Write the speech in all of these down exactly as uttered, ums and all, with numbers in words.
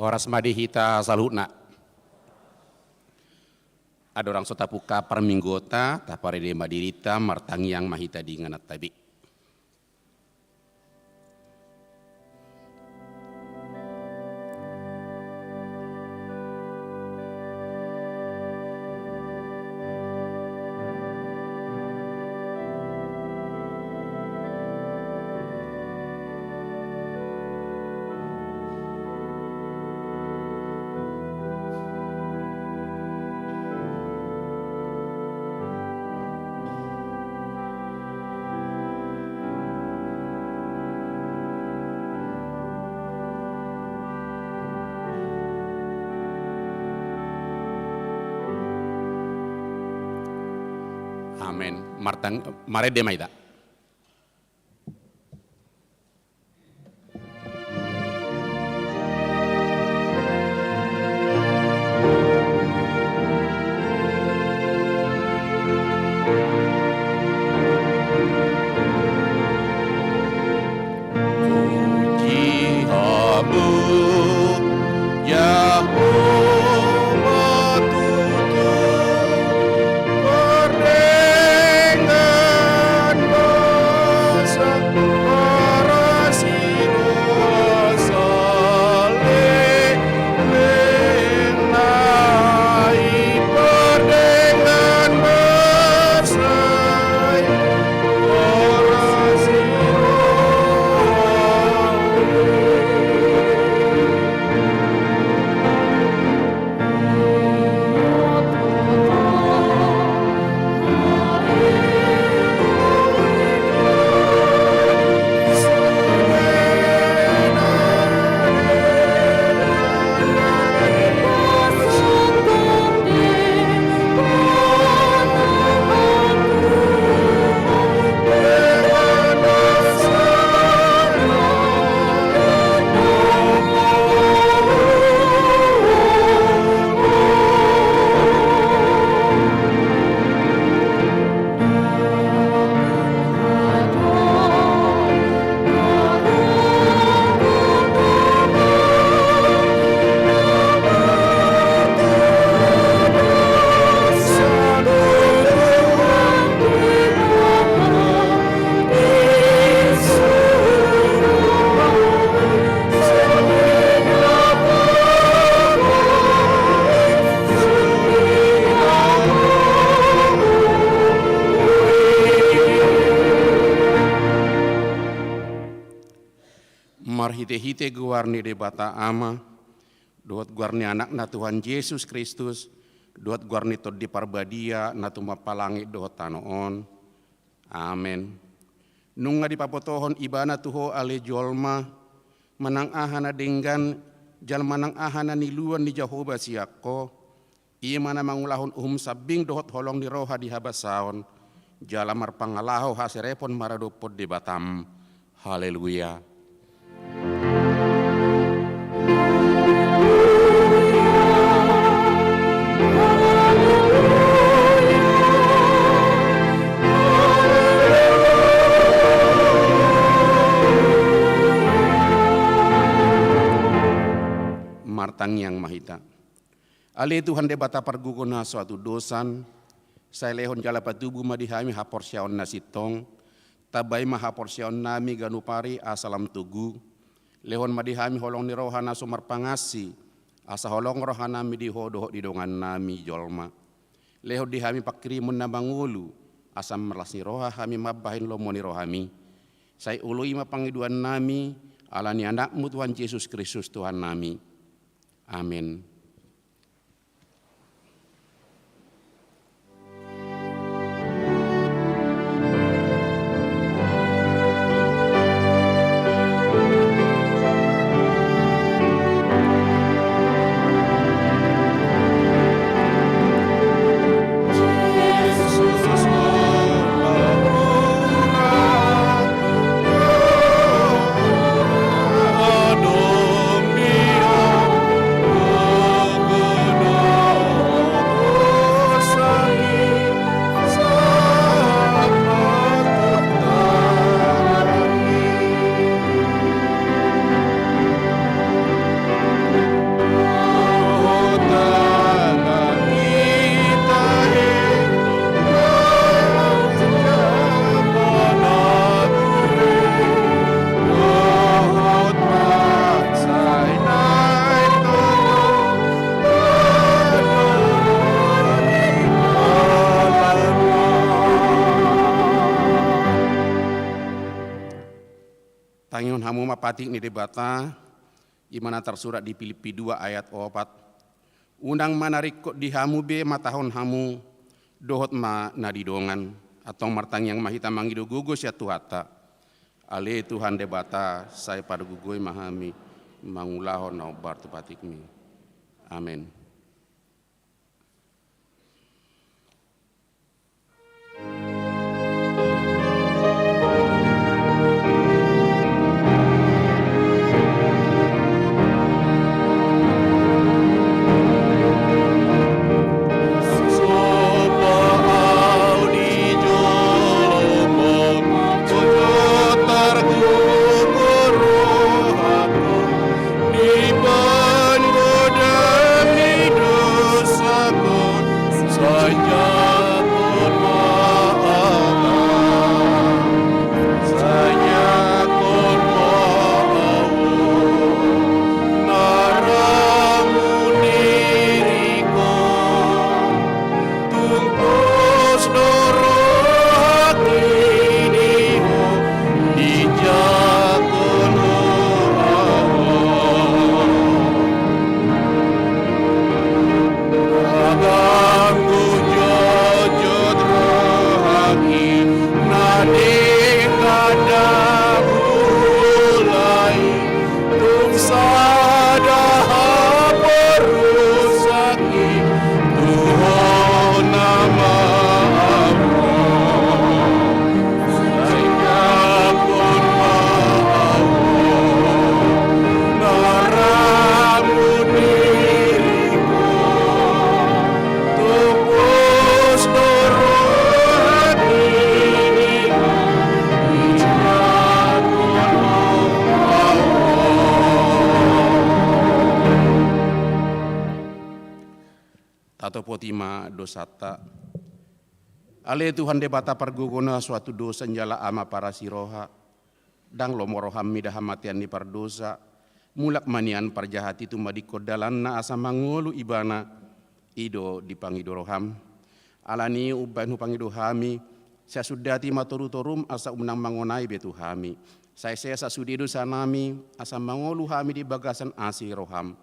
Horas ma di hita saluhutna. Andorang so tapungka parmingguonta, taparade ma dirinta, martangiang ma hita di ingananta be. Amen. Martang-, marende ma hita. Puji Hamu, Jahowa tutu, pardenggan basa, parasi roha saleleng nai, pardenggan basa i, parasi roha. Marhitehite goar ni Debata Ama, dohot goar ni Anakna Tuhan Jesus Kristus, dohot goar ni Tondi Parbadia na tumompa langit dohot tano on. Amen. Nunga dipabotohon Ibana tu ho ale jolma, manang aha na denggan jala manang aha na niluan ni Jahowa sian ho, i ma na mangulahon uhum sambing dohot holong ni roha di habasaon, jala marpangalaho haserepon maradophon Debatam. Haleluya. Martangiang ma hita. Ale Tuhan Debata pargogo na so hatundosan, sai lehon jala patubu ma di hami haporseaon na sintong, tambai ma haporseaonnami ganup ari asa lam togu, lehon ma di hami holong ni roha na so marpangansi, asa holong rohanami di ho dohot di dongannami jolma. Lehon di hami panghirimon na mangolu, asa marlas ni roha hami mambahen lomo ni rohami. Sai oloi ma pangidoannami, ala ni Anakmu Tuhan Jesus Kristus Tuhannami. Amen. Hamu ma patik ni Debata, i ma na tarsurat di Pilippi dua ayat opat. Unang ma na ringkot di hamu be matahon hamu, dohot ma na di dongan. Antong martangiang ma hita mangido gogo sian Tuhanta. Ale Tuhan Debata, sai pargogoi ma hami mangulahon na hombar tu patikmi. Amen. Tung pos do rohangki di Ho, dijangkon Ho ahu. Ndang ganggu jotjot rohangki, na denggan do huulahon. Tung sada haporusakki, tu Ho nama ahu. Sai jangkon ma ahu, na ramun diringku. Tung pos do rohangki di Ho, dijangkon Ho ahu. Tatopoti ma dosanta. Ale Tuhan Debata pargogona, suatu dosa jala ama parasi roha. Ndang lomo roham mida hamatean ni pardosa. Mulak ma nian parjahat i tumadingkon dalanna asa mangolu ibana. I do dipangido roham. Alani i umbahen hupangido hami, sai sundati ma torutorum asa unang mangonai be tu hami. Sai sesa sude dosanami asa mangolu hami di bagasan asi roham.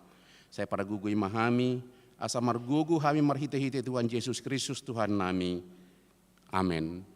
Sai pargogoi ma hami asa margogo hami marhitehite Tuhan Jesus Kristus Tuhannami. Amen.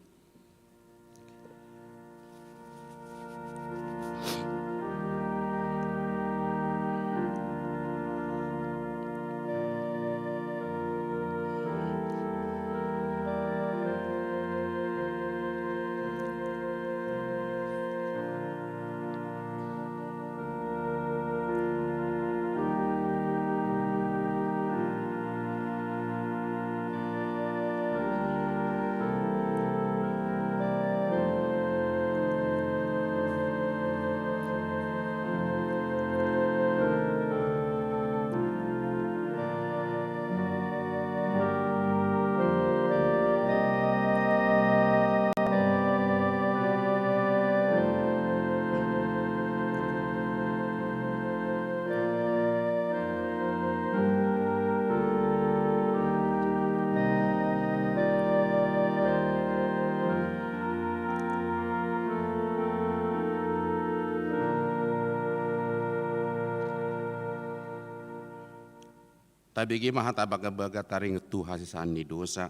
Tabege ma hata bagabaga taringot tu hasesaan ni dosa.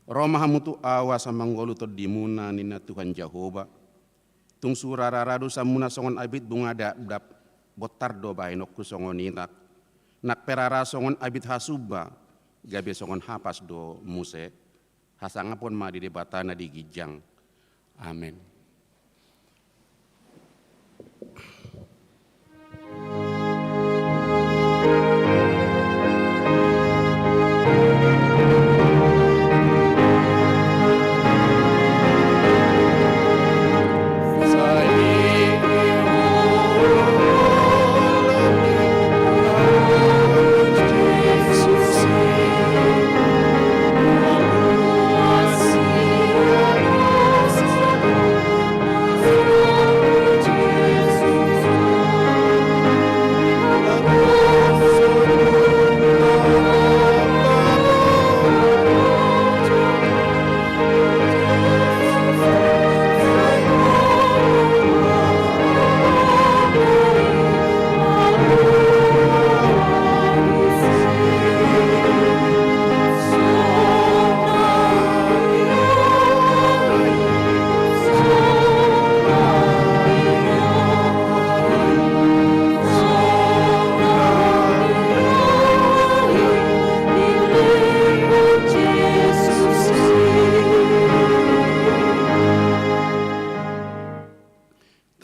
Ro ma hamu tu Ahu asa mangolu tondimuna, ninna Tuhan Jahowa. Tung sura rara dosamuna songon abit bunga dapdap, bontar do bahenonku songon inak. Nang pe rara songon abit hasumba, gabe songon hapas do muse. Hasangapon ma di Debata na di ginjang. Amen.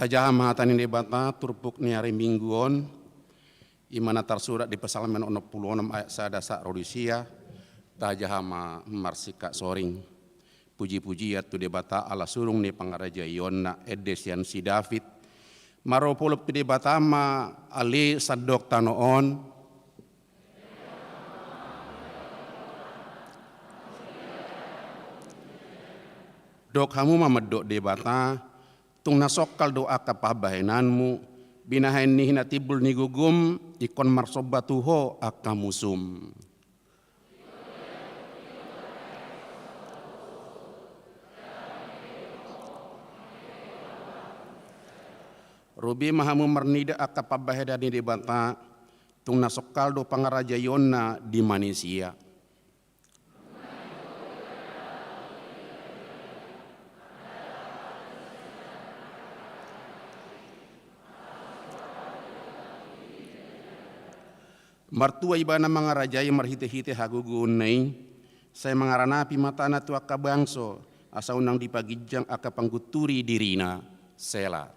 Tajaha ma hata ni Debata turpuk ni ari Minggu on, i ma na tarsurat di Psalmen onom pulu onom ayat sada sahat ro di sia. Tajaha ma marsingkat soring. Puji-pujian tu Debata ala surung ni pangarajaionna, ende sian si David. Marolop-olop tu Debata ma ale sandok tano on. Dok hamu ma mandok Debata, tung na songkal do angka pambahenanmu, binahen ni hinatimbul ni gogom, ingkon marsomba tu Ho angka musum. Ro be ma hamu marnida angka pambahenan ni Debata, tung na songkal do pangarajaionna di manisia. Martua Ibana mangarajai marhite-hite hagogoonna i, sai mangaranapi matana tu angka bangso, asa unang dipaginjang angka panggunturi dirina. Sela.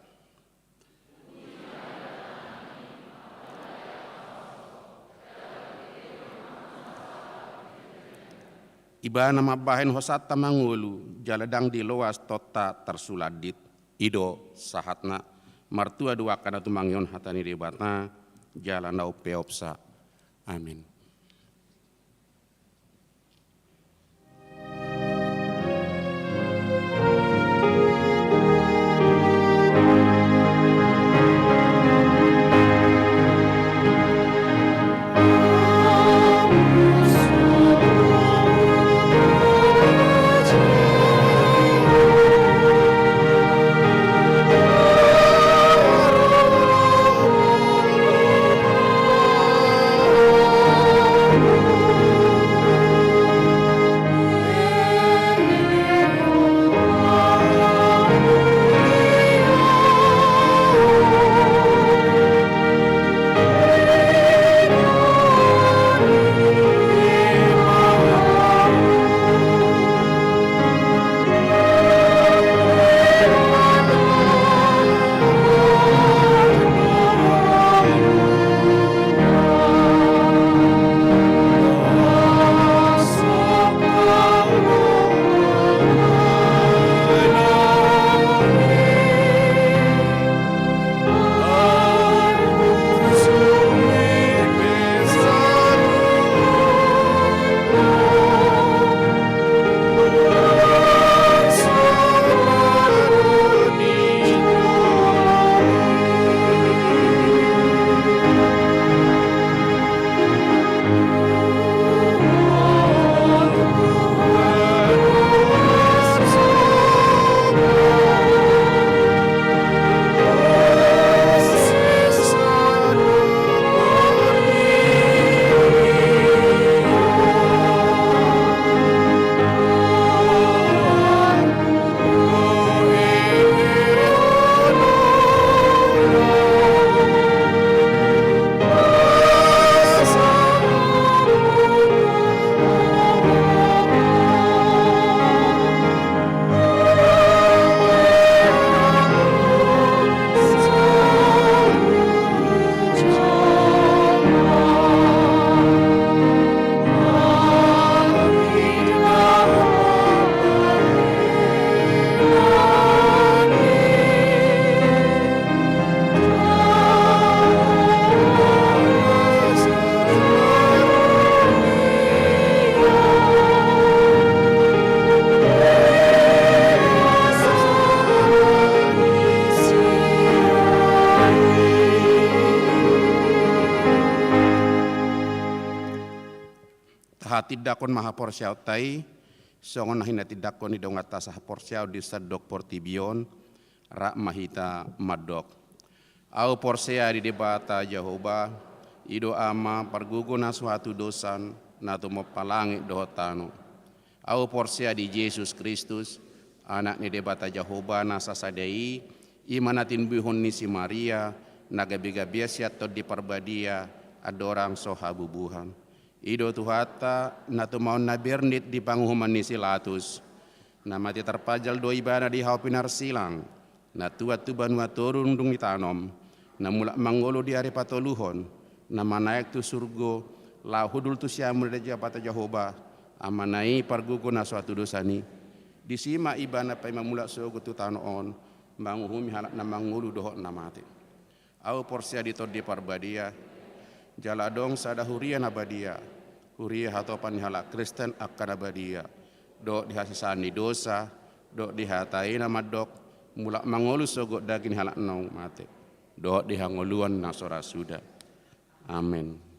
Ibana mambahen hosanta mangolu, jala ndang diloas tonta tarsulandit. I do sahatna. Martua do angka na tumangihon hata ni Debata, jala na umpeopsa. Amin. Tahatindangkon ma haporseaonta i, songon na hinatindangkon ni donganta sahaporseaon di sandok portibi on, rap ma hita mandok. Ahu porsea di Debata Jahowa, i do Ama pargogo na so hatudosan, na tumompa langit dohot tano. Ahu porsea di Jesus Kristus, Anak ni Debata Jahowa na sasada i, i ma na tinumbuhon ni si Maria, na gabe-gabean sian Tondi Parbadia, andorang so habubuhan. I do Tuhanta, na tumaon na bernit di panguhuman ni si Latus. Na mate tarpajal do Ibana di hau pinarsilang. na tuat tu banua toru dung ditanom, na mulak mangolu di ari patoluhon, na manaek tu surgo, laho hundul tu siamun ni raja Debata Jahowa, Amana i pargogo na so atudosan i. Disi ma Ibana paima mulak sogot tu tano on, manguhumi halak na mangolu dohot na mate. Ahu porsea di Tondi Parbadia, jala adong sada huria na badia, huria hatopan ni halak Kristen angka na badia, dohot di hasesaan ni dosa, dohot di hata i na mandok, mulak mangolu sogot daging ni halak naung mate, dohot di hangoluan na so ra suda. Amen.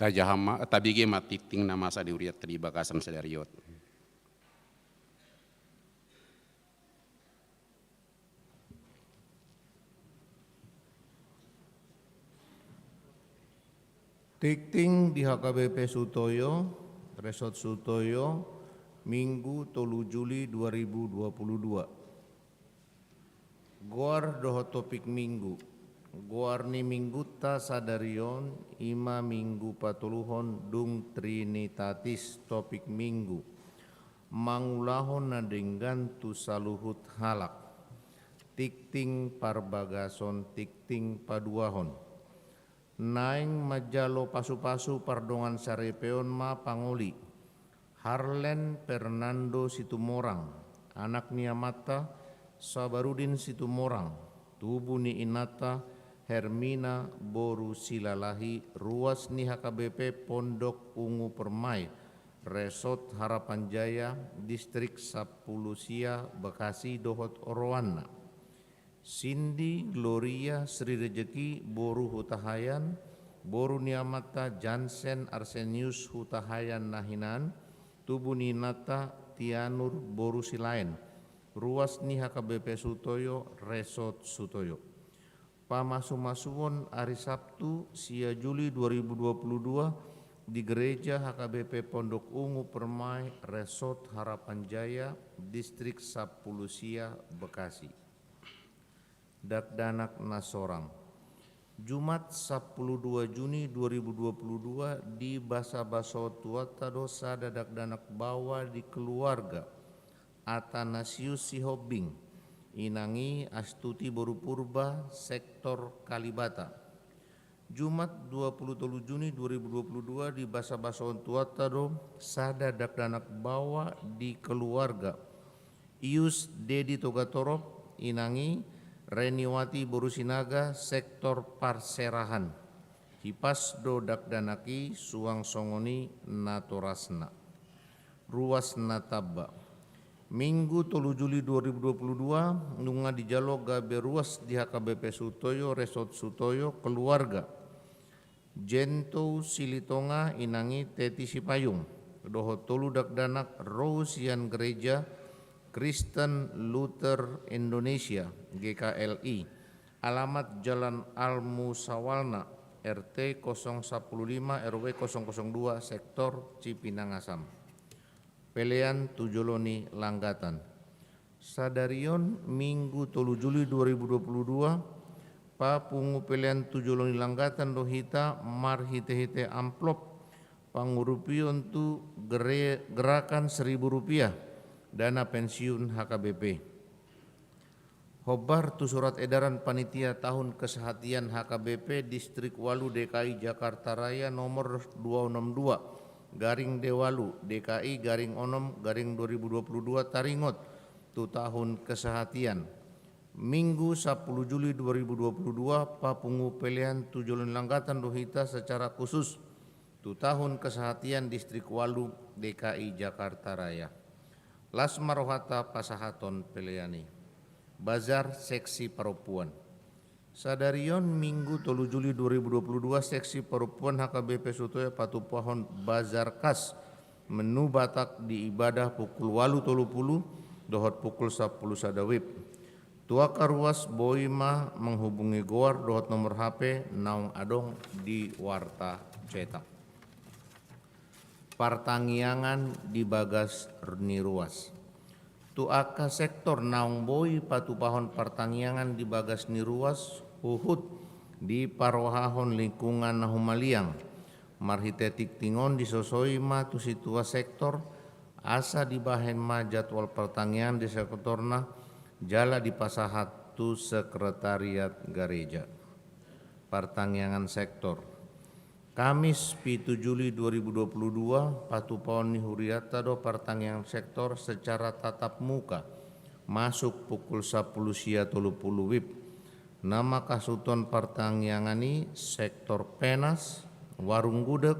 Tajaha ma, tabege ma tingting na masa di hurianta di bagasan sadari on. Tingting di H K B P Sutoyo, Resort Sutoyo, Minggu tolu Juli dua ribu dua puluh dua. Goar dohot topik Minggu. Goar ni Minggunta sadari on i ma Minggu patoluhon dung Trinitatis. Topik Minggu: mangulahon na denggan tu saluhut halak. Tingting parbagason, tingting paduahon. Naeng manjalo pasupasu pardongansaripeon ma pangoli: Harlen Fernando Situmorang, anak ni amanta Sabarudin Situmorang, tubu ni inanta Hermina boru Silalahi, ruas ni H K B P Pondok Ungu Permai, Resort Harapan Jaya, Distrik Sampulu Sia, Bekasi, dohot oroanna. Cindy Gloria Sri Rejeki boru Hutahaean, boru ni amanta Jansen Arsenius Hutahaean na hinan, tubu ni inanta Tianur boru Silaen, ruas ni H K B P Sutoyo, Resort Sutoyo. Pamasumasuon ari Sabtu, sia Juli dua ribu dua puluh dua, di Gereja H K B P Pondok Ungu Permai, Resort Harapan Jaya, Distrik Sampulu Sia, Bekasi. Dakdanak na sorang. Jumat sampulu dua Juni dua ribu dua puluh dua, dibasabasahon Tuhanta do sada dakdanak baoa di keluarga Athanasius Sihombing, inang i Astuti boru Purba, sektor Kalibata. Jumat dua puluh tolu Juni dua ribu dua puluh dua, dibasabasahon Tuhanta do sada dakdanak baoa di keluarga Ius Dedi Togatorop, inang i Reniwati boru Sinaga, sektor Parserahan. Hipas do dakdanak i, suang songon i natorasna. Ruas na tamba. Minggu tolu Juli dua ribu dua puluh dua, nunga dijalo gabe ruas di H K B P Sutoyo, Resort Sutoyo, keluarga Jentou Silitonga, inang i Teti Sipayung, dohot tolu dakdanak ro sian Gereja Kristen Luther Indonesia, G K L I, alamat Jalan Al Musawalna, R T kosong sampulu lima, R W kosong kosong dua, sektor Cipinang Asam. Pelean tu jolo ni langgatan. Sadari on, Minggu tolu Juli dua ribu dua puluh dua, papungu pelean tu jolo ni langgatan do hita marhitehite amplop pangurupion tu gere-, gerakan seribu rupiah dana pensiun H K B P. Hombar tu surat edaran panitia tahun kesehatian H K B P Distrik Walu D K I Jakarta Raya nomor dua onom dua garing D walu D K I garing onom garing dua ribu dua puluh dua taringot tu tahun kesehatian. Minggu sampulu Juli dua ribu dua puluh dua, papungu pelean tu jolo ni langgatan do hita secara khusus tu tahun kesehatian Distrik Walu D K I Jakarta Raya. Las ma rohanta pasahathon pelean i. Bazar seksi parompuan. Sadari on, Minggu tolu Juli dua ribu dua puluh dua, seksi parompuan H K B P Sutoyo patupahon bazar khas menu Batak di ibadah pukul walu tolu pulu dohot pukul sampulu sada wib. Tu angka ruas boi ma menghubungi goar dohot nomor H P naung adong di warta cetak. Partangiangan di bagas ni ruas. Tu angka sektor naung boi patupahon partangiangan di bagas ni ruas huhut diparrohahon lingkungan na humaliang. Marhite tingting on disosoi ma tu sintua sektor, asa dibahen ma jadwal partangiangan di sektorna jala dipasahat tu sekretariat gareja. Partangiangan sektor. Kamis, pitu Juli dua ribu dua puluh dua, patupaon ni hurianta do partangiangan sektor secara tatap muka, masuk pukul sampulu sia tolu pulu wib. Na mangkasuthon partangiangan i sektor Penas, Warung Gudeg,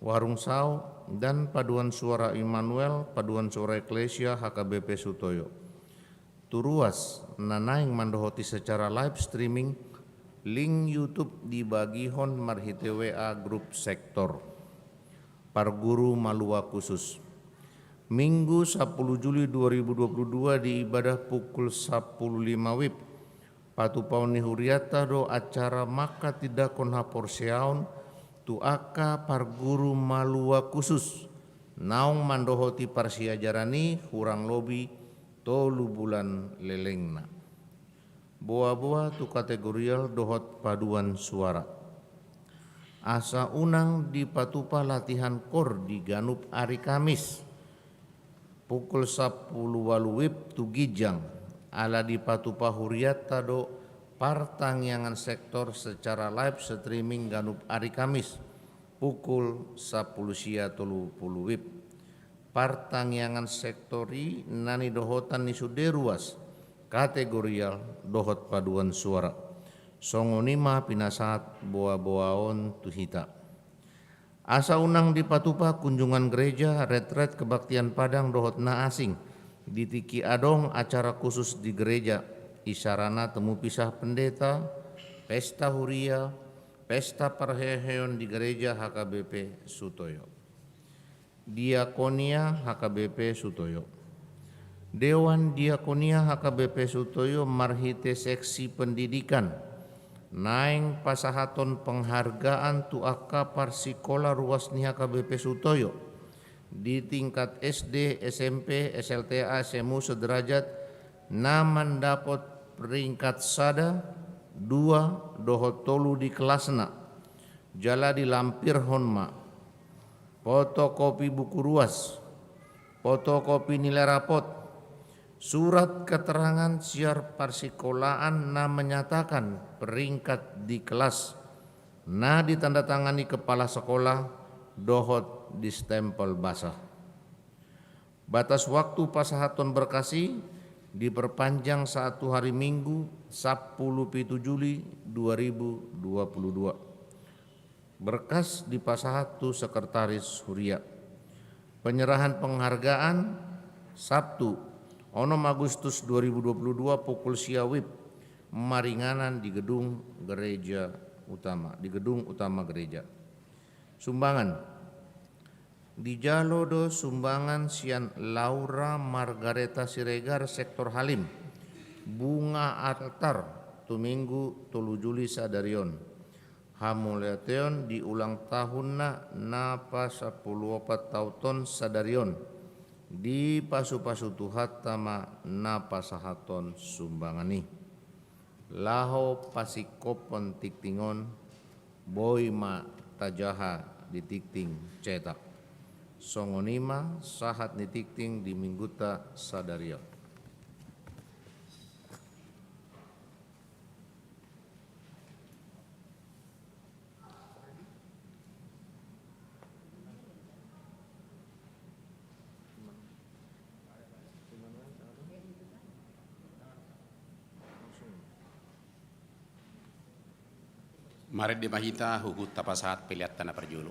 Warung Sao, dan Paduan Suara Immanuel, Paduan Suara Eklesia H K B P Sutoyo. Tu ruas na naeng mandohoti secara live streaming, link YouTube dibagihon marhite W A grup sektor. Parguru Malua Khusus. Minggu sapuluh Juli dua ribu dua puluh dua di ibadah pukul sapuluh lima wib, patupaon ni hurianta do acara manghatindanghon haporseaon tu angka parguru malua khusus, naung mandohoti parsiajaran i hurang lobi tolu bulan lelengna. Boa-boa tu kategorial dohot paduan suara. Asa unang dipatupa latihan kor di ganup ari Kamis, pukul sapuluh ualu wib tu ginjang, ala dipatupa hurianta do partangiangan sektor secara live streaming ganup ari Kamis, pukul sapuluh sia tolu puluh wib. Partangiangan sektor i na nidohotan ni sude ruas, kategorial dohot paduan suara. Songon i ma pinasahat boa-boa on tu hita. Asa unang dipatupa kunjungan gereja, retret kebaktian Padang dohot na asing, di tingki adong acara khusus di gereja, isarana temu pisah pendeta, pesta huria, pesta parheheon di gereja H K B P Sutoyo. Diakonia H K B P Sutoyo. Dewan Diakonia H K B P Sutoyo marhite seksi pendidikan naeng pasahathon penghargaan tu angka parsikola ruas ni H K B P Sutoyo di tingkat S D, S M P, S L T A, S M U sederajat na mandapot peringkat sada, dua, dohot tolu di kelasna. Jala dilampirhon ma fotokopi buku ruas, fotokopi nilai rapot, surat keterangan sian parsikolaan na menyatakan peringkat di kelas, na ditandatangani kepala sekolah dohot distempel basah. Batas waktu pasahathon berkas i diperpanjang sahat tu hari Minggu, sapuluh pitu Juli dua ribu dua puluh dua. Berkas dipasahat tu sekretaris huria. Penyerahan penghargaan, Sabtu, onom Agustus dua ribu dua puluh dua, pukul sia wib, maringanan di gedung gereja utama, di gedung utama gereja. Sumbangan. Dijalo do sumbangan sian Laura Margareta Siregar, sektor Halim, bunga altar, tu Minggu tolu Juli sadari on. Hamauliateon di ulang tahunna na pasampulu opat taon on sadari on. Dipasupasu Tuhanta ma na pasahathon sumbangan i. Laho pasingkophon tingting on, boi ma tajaha di tingting cetak. Songon i ma sahat ni tingting di Minggunta sadari on. Marende ma hita huhut tapasahat peleanta na parjolo.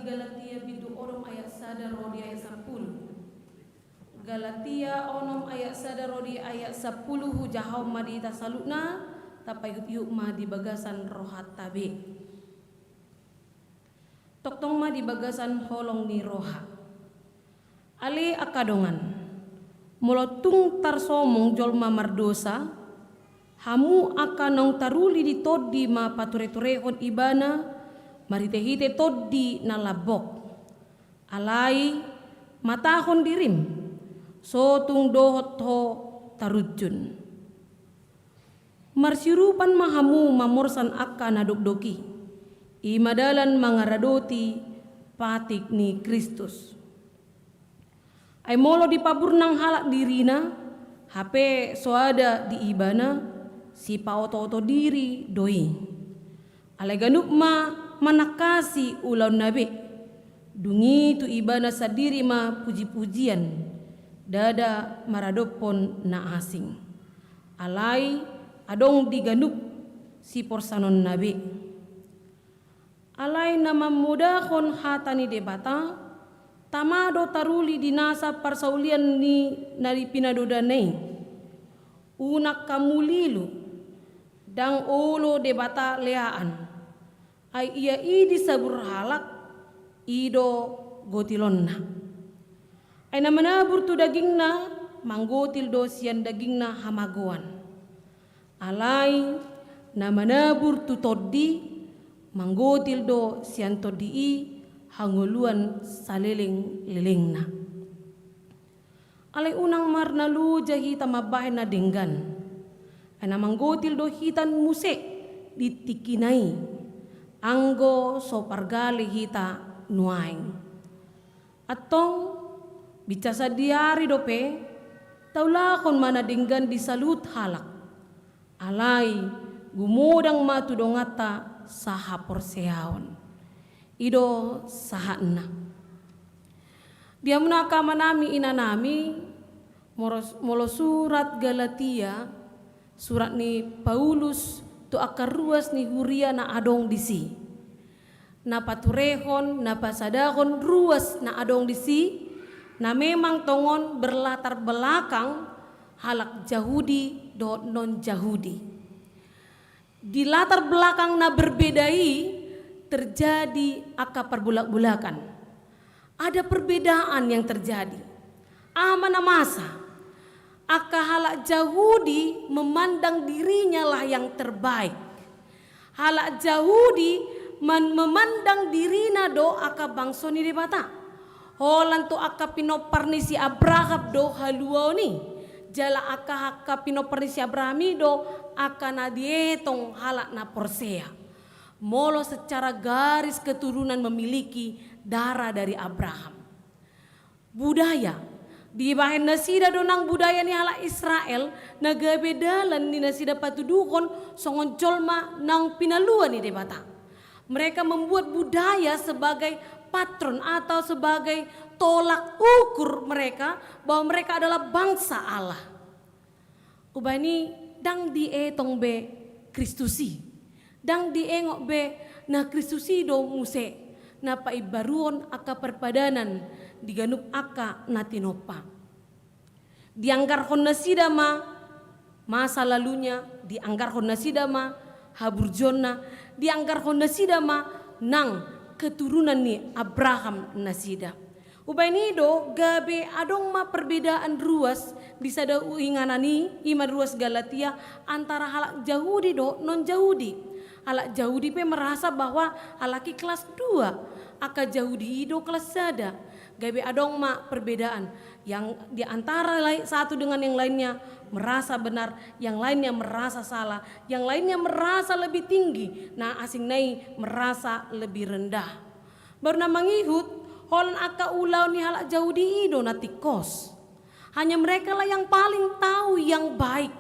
Galatia bindu onom ayat sada ro di ayat sampulu. Galatia onom ayat sada ro di ayat sampulu, hujahahon ma di hita saluhutna, tapaihutihut ma di bagasan rohanta be. Tongtong ma di bagasan holong ni roha. Ale angka dongan, molo tung tarsomong jolma mardosa, hamu angka naung taruli di tondi ma patureturehon ibana marhitehite tondi na lambok. Alai matahon dirim, so tung dohot ho tarunjun. Marsiurupan ma hamu mamorsan angka na dokdok i, i ma dalan mangaradoti patik ni Kristus. Ai molo dipaburnang halak dirina, hape so ada di ibana, sipaotooto diri do i. Alai ganup ma manangkasi ulaonna be. Dung i tu ibana sandiri ma pujipujian, ndada maradophon na asing. Alai adong di ganup siporsanonna be. Alai na mamodahon hata ni Debata, tama do taruli di nasa parsaulian ni na pinadodana i. Unang hamu lilu, ndang olo Debata leaan. Ai ia i disabur halak, i do gotilonna. Ai na manabur tu dagingna, manggotil do sian dagingna hamagoan. Alai na manabur tu tondi, manggotil do sian tondi i hangoluan salelenglelengna. Alai unang marnaloja hita mambahen na denggan. Ai na manggotil do hita muse di tingkina i, anggo so pargale hita nuaeng. Antong, binsa sandiri dope, taulahon ma na denggan di saluhut halak. Alai gumodang ma tu donganta sahaporseaon. I do sahatna. Di hamuna angka amanami inanami, moros-, molo surat Galatia, surat ni Paulus tu angka ruas ni huria na adong disi. Na paturehon, na pasadahon ruas na adong disi, na memang tongon berlatar belakang halak Jahudi dohot non-Jahudi. Di latar belakang na berbeda i terjadi angka parbulak-bulakan. Ada perbedaan yang terjadi. Aha ma na masa? Angka halak Jahudi memandang dirinya lah yang terbaik. Halak Jahudi man-, memandang dirina do angka bangso ni Debata. Holan tu angka pinompar ni si Abraham do haluaon i. Jala angka, angka pinompar ni si Abraham i do angka na dietong halak na porsea. Molo secara garis keturunan memiliki darah dari Abraham. Budaya. Dibahen nasida do nang budaya ni halak Israel, na gabe dalan ni nasida patuduhon songon jolma naung pinalua ni Debata. Mereka membuat budaya sebagai patron atau sebagai tolak ukur mereka bahwa mereka adalah bangsa Allah. Umbahen i ndang dietong be Kristus i. Ndang diengot be na Kristus i do muse na paimbaruon angka parpadanan di ganup angka na tinompa. Dianggarhon nasida ma masa lalunya, dianggarhon nasida ma haburjuonna, dianggarhon nasida ma nang keturunan ni Abraham nasida. Umbahen i do gabe adong ma perbedaan ruas di sada inganan i, i ma ruas Galatia, antara halak Jahudi dohot non-Jahudi. Halak Jahudi pe merasa bahwa halak i kelas dua, angka Jahudi i do kelas sada. Gabe adong ma perbedaan. Yang di antara lai-, satu dengan yang lainnya merasa benar, yang lainnya merasa salah, yang lainnya merasa lebih tinggi, na asing nai merasa lebih rendah. Baru na mangihut, holan angka ulaon ni halak Jahudi i do na tingkos. Hanya mereka lah yang paling tahu yang baik.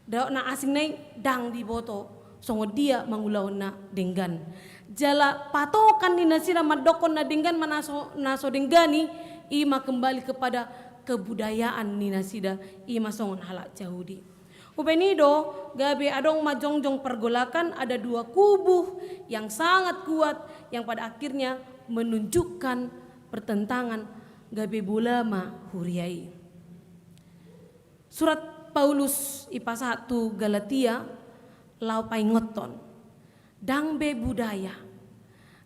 Dok na asing nai ndang diboto songon dia mangulahon na denggan. Jala patokan ni nasida mandokkon na denggan ma na so, na so denggan i, i ma kembali kepada kebudayaan ni nasida, i ma songon halak Jahudi. Umbahen i do gabe adong ma jongjong pergolakan, ada dua kubu yang sangat kuat yang pada akhirnya menunjukkan pertentangan gabe bola ma huria i. Surat Paulus ipasahat tu Galatia laho paingothon. Ndang be budaya,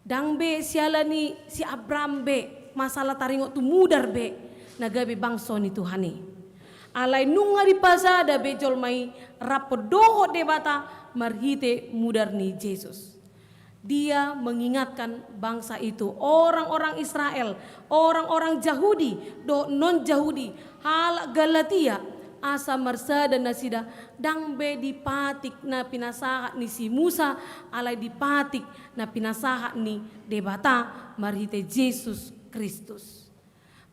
ndang be siala ni si Abraham be, masalah taringot tu mudar be na gabe bangso ni Tuhan i. Alai nunga dipasada be jolma i rap dohot Debata marhite mudar ni Jesus. Dia mengingatkan bangsa itu, orang-orang Israel, orang-orang Jahudi dohot non-Jahudi, halak Galatia, asa marsada nasida, ndang be di patik na pinasahat ni si Musa, alai di patik na pinasahat ni Debata marhite Jesus Kristus.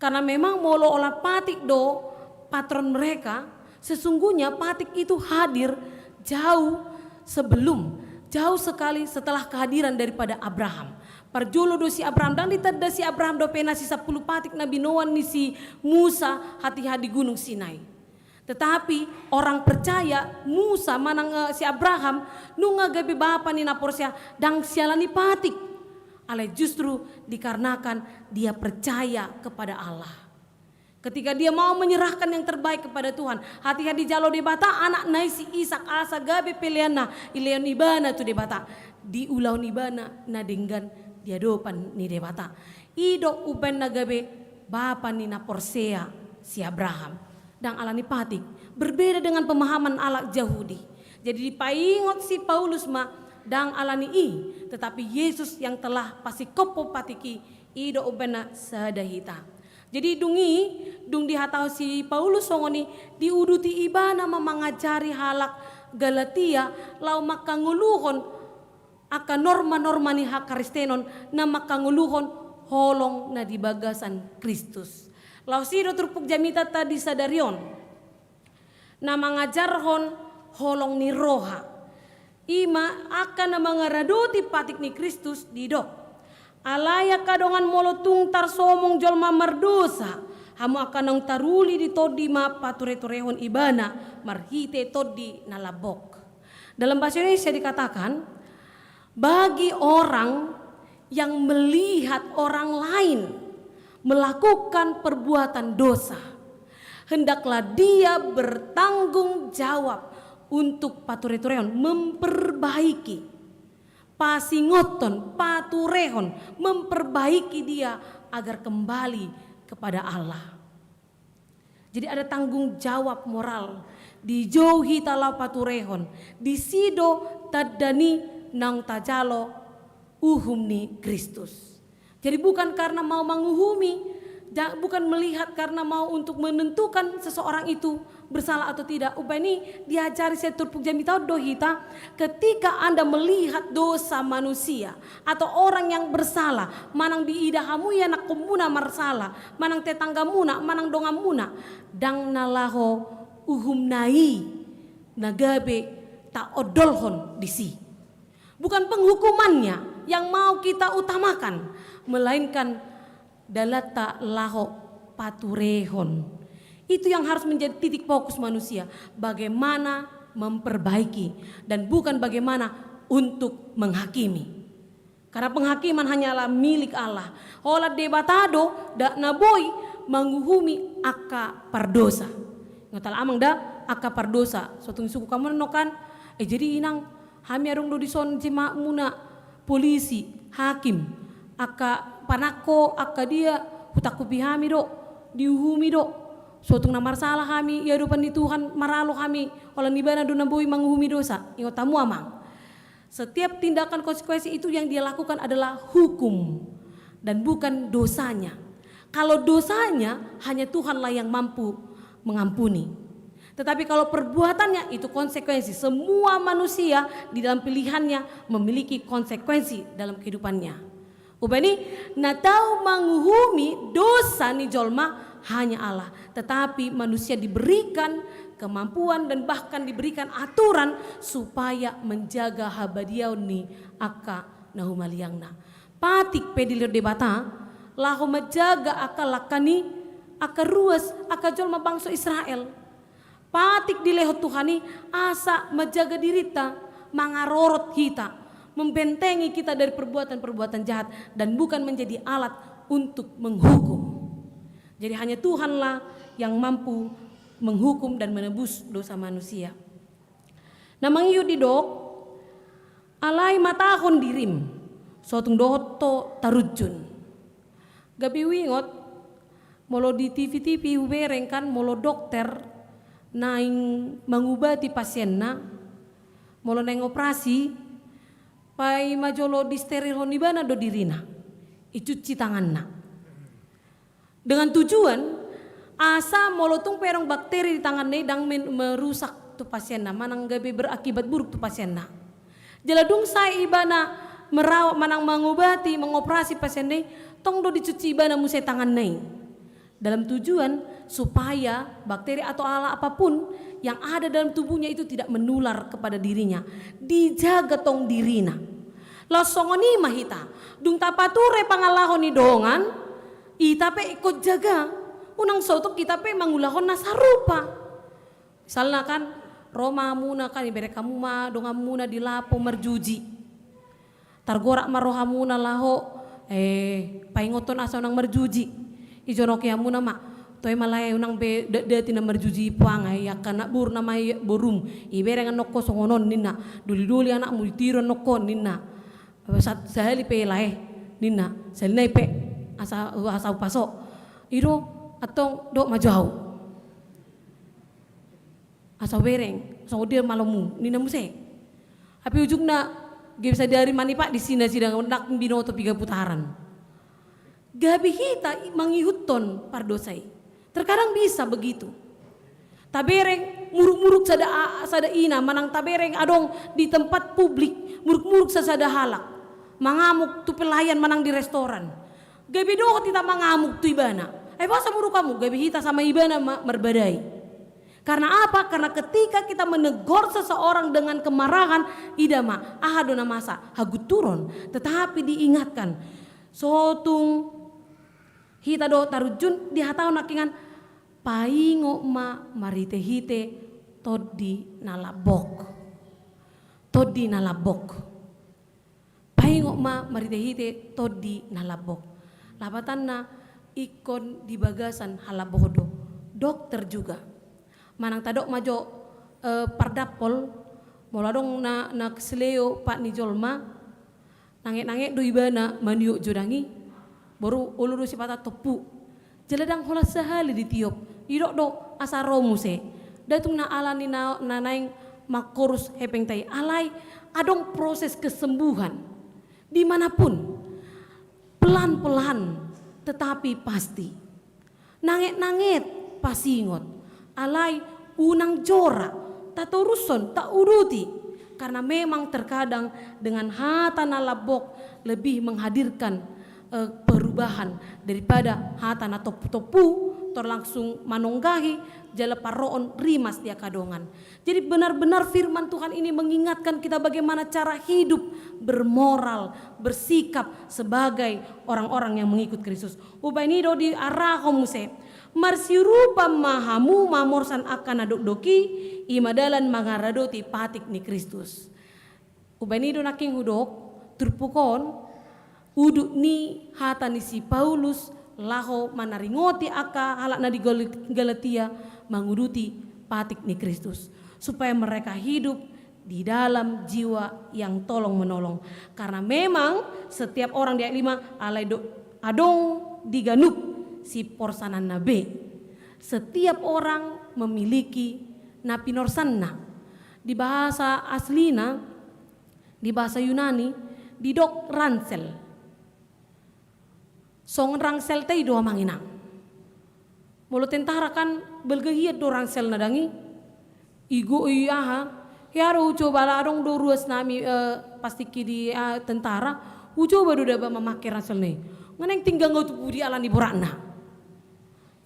Karena memang molo olat patik do patron mereka, sesungguhnya patik itu hadir jauh sebelum, jauh sekali setelah kehadiran daripada Abraham. Parjolo do si Abraham, ndang ditanda si Abraham dope na si sampulu patik na binoan ni si Musa hatiha di Gunung Sinai. Tetapi orang percaya Musa manang, eh, si Abraham nunga gabe bapa ni na porsea ndang siala ni patik. Alai justru dikarenakan dia percaya kepada Allah. Ketika dia mau menyerahkan yang terbaik kepada Tuhan, hatiha dijalo Debata anakna i si Ishak asa gabe peleanna, dilehon ibana tu Debata, diulahon ibana na denggan di adopan ni Debata. I do umbahen na gabe bapa ni na porsea si Abraham. Ndang ala ni patik, berbeda dengan pemahaman halak Jahudi. Jadi dipaingot si Paulus ma, ndang ala ni i, tetapi Yesus yang telah pasingkophon patik i, i do umbahen na sada hita. Jadi dung i, dung dihatahon si Paulus songon i, diuduti ibana ma mangajari halak Galatia laho mangkangoluhon angka norma-norma ni hakristenon na mangkangoluhon holong na di bagasan Kristus. Laos i do turpuk jamitanta di sadari on, na mangajarhon holong ni roha. I ma angka na mangaradoti patik ni Kristus didok: Alai angka dongan, molo tung tarsomong jolma mardosa, hamu angka naung taruli di Tondi ma pature-turehon ibana marhite Tondi na lambok. Dalam bahasa Indonesia dikatakan, bagi orang yang melihat orang lain melakukan perbuatan dosa, hendaklah dia bertanggung jawab untuk pature-turehon, memperbaiki, pasingothon, paturehon, memperbaiki dia agar kembali kepada Allah. Jadi ada tanggung jawab moral. Dijou hita laho paturehon. Disi do tanda ni naung tajalo uhum ni Kristus. Jadi bukan karena mau menguhumi, ja-, bukan melihat karena mau untuk menentukan seseorang itu bersalah atau tidak. Umbahen i diajari sian turpuk jamita on do hita, ketika Anda melihat dosa manusia atau orang yang bersalah, manang diida hamu ianakhonmuna marsala, manang tetanggamuna, manang donganmuna, ndang na laho uhumna i na gabe taondolhon disi. Bukan penghukumannya yang mau kita utamakan, melainkan dalanta laho paturehon. Itu yang harus menjadi titik fokus manusia, bagaimana memperbaiki dan bukan bagaimana untuk menghakimi. Karena penghakiman hanyalah milik Allah. Holan Debata do, nda na boi manguhumi angka pardosa. Ingot ala amang da, angka pardosa. So tung sungkun hamu annon kan, eh, jadi inang, hami adong do dison jemaatmuna, polisi, hakim, angka panangko, angka dia, hutangkupi hami do, diuhumi do. So tung na marsala hami i adopan ni Tuhan, maralo hami, holan ibana do na boi manguhumi dosa. Ingot hamu amang. Setiap tindakan konsekuensi itu yang dia lakukan adalah hukum dan bukan dosanya. Kalau dosanya, hanya Tuhanlah yang mampu mengampuni. Tetapi kalau perbuatannya, itu konsekuensi. Semua manusia di dalam pilihannya memiliki konsekuensi dalam kehidupannya. Umbahen i, na tau manguhumi dosa ni jolma hanya Allah. Tetapi manusia diberikan kemampuan dan bahkan diberikan aturan supaya menjaga habadiaon ni angka na humaliangna. Patik pe dilehon Debata laho manjaga angka langka ni angka ruas, angka jolma bangso Israel. Patik dilehon Tuhan i asa manjaga dirinta, mangarorot hita, membentengi kita dari perbuatan-perbuatan jahat dan bukan menjadi alat untuk menghukum. Jadi hanya Tuhanlah yang mampu menghukum dan menebus dosa manusia. Na mangihut didok, alai matahon dirim, sotung dohot ho tarunjun. Gabe huingot, molo di T V-T V hubereng kan, molo dokter naeng mangubati pasienna, molo naeng operasi, paima jolo disterilhon ibana do dirina, icuci tanganna. Dengan tujuan, asa molo tung pe adong bakteri di tanganna i ndang men-, merusak tu pasienna, manang gabe berakibat buruk tu pasienna. Jala dung sae ibana merawat manang mangubati, mangoperasi pasienna i, tong do dicuci ibana muse tanganna i. Dalam tujuan supaya bakteri atau ala apapun yang ada dalam tubuhnya itu tidak menular kepada dirinya. Dijaga tong dirina. Laos songon i ma hita. Dung tapature pangalaho ni dongan, ita pe ingkon jaga. Unang sotung hita pe mangulahon na sarupa. Misalna kan, ro ma hamuna kan, ibereng hamu ma donganmuna di lapo marjuji. Targorak ma rohamuna laho, eh, paingothon asa unang marjuji. Ijonoki hamuna ma, toe ma lae unang be datdati na marjuji i puang, ai angka anak boru na ma i borum. Ibereng annon ho songon on ninna, doli-doli anakmu ditiru annon ho ninna. Sa-, sahali pe lae ninna, sahali nai pe asa, asa hupaso. I do antong dohot ma jo au. Asa hubereng, songon dia malomu, ninna muse. Hape ujungna, gabe sadari manipat di si nasida, ndang binoto piga putaran. Gabe hita i mangihuthon pardosa i. Terkadang bisa begitu. Tabereng muruk-muruk sada a-, sada ina, manang tabereng adong di tempat publik, muruk-muruk sasada halak. Mangamuk tu pelayan manang di restoran. Gabe dohot hita mangamuk tu ibana. Ai boasa muruk hamu, gabe hita sama ibana ma-, marbadai. Karena apa? Karena ketika kita menegur seseorang dengan kemarahan, ida ma, aha do na masa, hagunturon. Tetapi diingatkan, sotung hita dohot tarunjun, dihatahon nangkiningan, paingot ma marhite-hite tondi na lambok. Tondi na lambok. Paingot ma marhite-hite tondi na lambok. Lapatanna ingkon di bagasan halambohon do. Dokter juga. Manang tadok ma jo, eh, pardampol, molo adong na, na keseleo pat ni jolma, nanget-nanget do ibana maniop jo dang i, boru olo do sipata tompu. Jala ndang holan sahali ditiop, didok do asa ro muse. Ndang tung na ala ni na, na naeng mangkorus hepengta i, alai adong proses kesembuhan. Dimanapun, pelan-pelan, tetapi pasti. Nanget-nanget, pasingot. Alai unang jora, tatorushon, tauduti. Karena memang terkadang dengan hata na lambok lebih menghadirkan, eh, perubahan daripada hata na tompu-tompu, tor langsung manonggahi, jala parrohahon rimas di angka dongan. Jadi benar-benar firman Tuhan ini mengingatkan kita bagaimana cara hidup bermoral, bersikap sebagai orang-orang yang mengikut Kristus. Umbahen i do diarahon muse. Marsiurupan ma hamu mamorsan angka na dokdok i, i ma dalan mangaradoti patik ni Kristus. Umbahen i do nangkin hudok, turpuk on, udut ni hata ni si Paulus laho manaringoti angka halak na di Gal-, Galatia manguduti patik ni Kristus. Supaya mereka hidup di dalam jiwa yang tolong-menolong. Karena memang setiap orang, di ayat lima, alai do-, adong di ganup siporsananna be. Setiap orang memiliki na pinorsanna. Di bahasa aslina, di bahasa Yunani, didok ransel. Songon ranselta i do amang inang. Molo tentara kan balga hian do ranselna dang i. Igo i aha. Hea do hucoba ala adong do ruas nami, eh, pastikki di, eh, tentara. Hucoba do daba mamake ranselna i. Nga naeng tinggang au tu pudi ala ni boratna.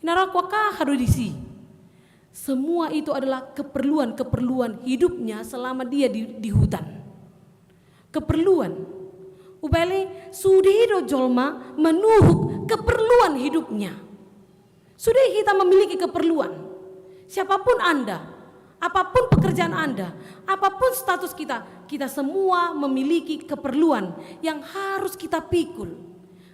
Inarangku, angka aha do disi? Semua itu adalah keperluan-keperluan hidupnya selama dia di, di hutan. Keperluan. Umbahen i sude do jolma manuhuk keperluan hidupnya. Sude hita memiliki keperluan. Siapapun Anda, Apapun pekerjaan Anda, apapun status kita, kita semua memiliki keperluan yang harus kita pikul.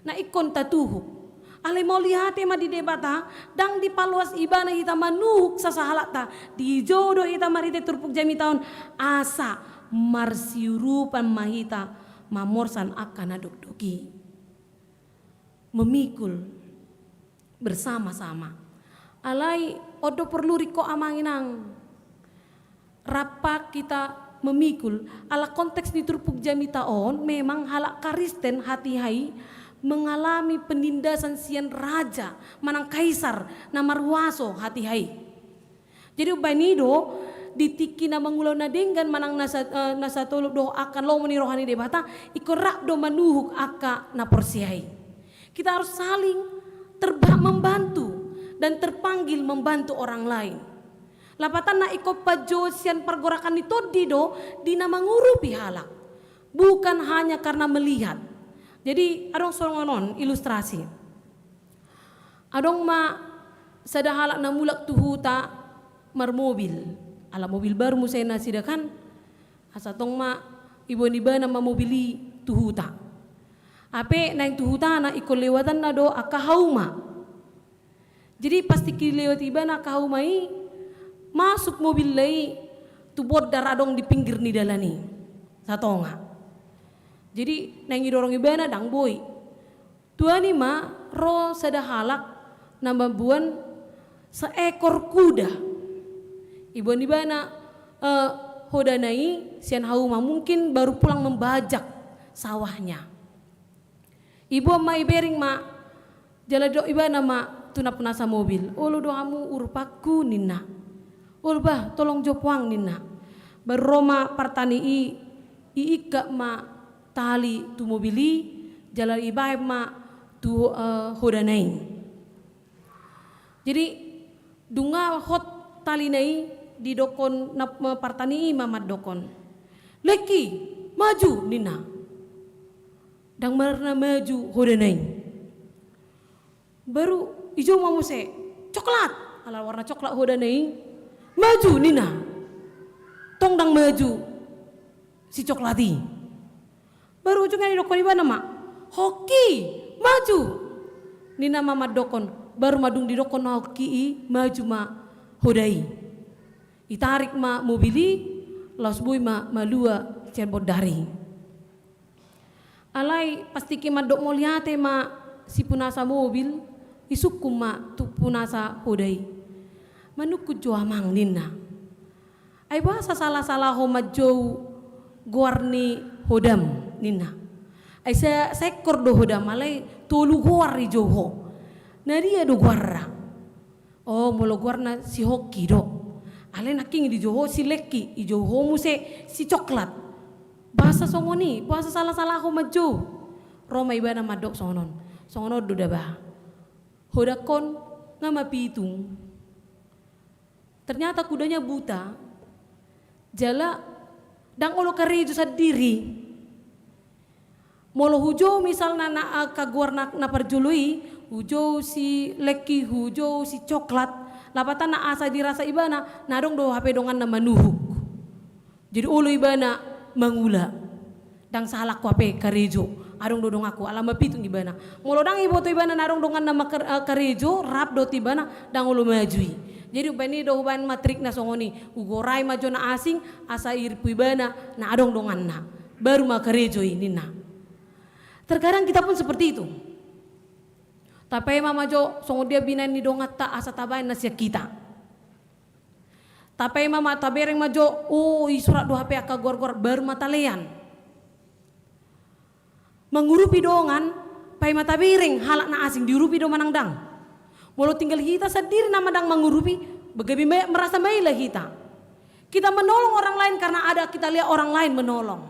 Na ingkon tatuhuk. Alai mauliate ma di Debata, ndang dipaloas ibana hita manuhuk sasahalakta, dijou do hita marhite turpuk jamita on, asa marsiurupan ma hita mamorsan angka na dokdok i. Memikul bersama-sama. Alai on do porlu ringkot amang inang. Rap hita memikul, ala konteks ni turpuk jamita on memang halak Kristen hatiha i mengalami penindasan sian raja manang kaisar na marhuaso hatiha i. Jadi umbahen i do di tingki na mangulahon na denggan manang na sa-, eh, na satolop dohot angka lomo ni roha ni Debata, ingkon rap do manuhuk angka na porsea i. Kita harus saling terba-, membantu dan terpanggil membantu orang lain. Lapatanna ingkon panjou sian pargorakan ni tondi do di na mangurupi halak, bukan hanya karena melihat. Jadi adong songon on ilustrasi. Adong ma sada halak na mulak tu huta marmobil. Ala mobil baru muse nasida kan. Asa tong ma iboan ibana ma mobil i tu huta. Hape naeng tu hutana ingkon lewatanna do angka hauma. Jadi pas tingki lewat ibana angka hauma i, masuk mobilna i tu bondar adong di pinggir ni dalan i. Satonga. Jadi naeng didorong ibana ndang boi. Tuani ma ro sada halak na mamboan seekor kuda. Iboan ibana, eh, hodana i sian hauma, mungkin baru pulang membajak sawahnya. Iboan ma, ibereng ma, jala didok ibana ma tu na punasa mobil, "Olo do hamu urupangku," ninna. "Olo bah, tolong jop ho ang," ninna. Baru ro ma partani i, iikat ma tali tu mobil i, jala ibaen ma tu, eh, hodana i. Jadi dung hot talina i, didokkon na, ma, partani i ma mandokkon, "Lengki, maju," ninna. Ndang marna maju hodana i. Baru ijou ma muse, "Coklat!" Ala warna coklat hodana i. "Maju," ninna. Tong ndang maju si coklat i. Baru ujungna didokkon ibana ma, "Hongki, maju!" Ninna ma mandokkon. Baru ma dung didokkon hongki i, maju ma hoda i. Itarik ma mobil i, laos boi ma malua sian bondar i. Alai pas tingki mandok mauliate ma si punasa mobil, isungkun ma tu punasa hoda i. "Manungkun jo amang," ninna. "Ai boasa salah-salah ho manjou goar ni hodam?" ninna. "Ai sa-, saekor do hodam, alai tolu goar ijou ho. Na dia do goarna?" "O, molo goarna si Hongki do. Alai nangkin dijou ho si Lengki, ijou ho muse si Coklat. Boasa songon i, boasa salah-salah ho manjou?" Ro ma ibana mandok songon on. "Songon on do daba. Hodangkon nga mapitung. Ternyata kudanya buta, jala ndang olo karejo sandiri. Molo hujou misalna na, angka goar na, na parjolo i, hujou si Lengki, hujou si Coklat, lapatanna asa dirasa ibana, na adong do hape donganna manuhuk. Jadi olo ibana mangula. Ndang sahalakku hape karejo, adong do donganku, ala mapitung ibana. Molo ndang iboto ibana na adong donganna ma kar-, eh, karejo, rap dohot ibana, ndang olo maju i. Jadi umbahen i do hubaen ma trikna songon i, hugorai ma jo na asing, asa irimpu ibana na adong donganna. Baru ma karejo i," ninna. Terkadang kita pun seperti itu. Tapaima ma jo songon dia binaen ni donganta asa tabaen na sian hita. Tapaima ma, tabereng ma jo, "O, i so rap do hape angka goar-goar," baru ma talean. Mangurupi dongan, paima tabereng halak na asing, diurupi do manang ndang? Molo tinggal hita sandiri nama ndang mangurupi, gabe ma-, merasa maela hita. Kita menolong orang lain karena ada kita lihat orang lain menolong.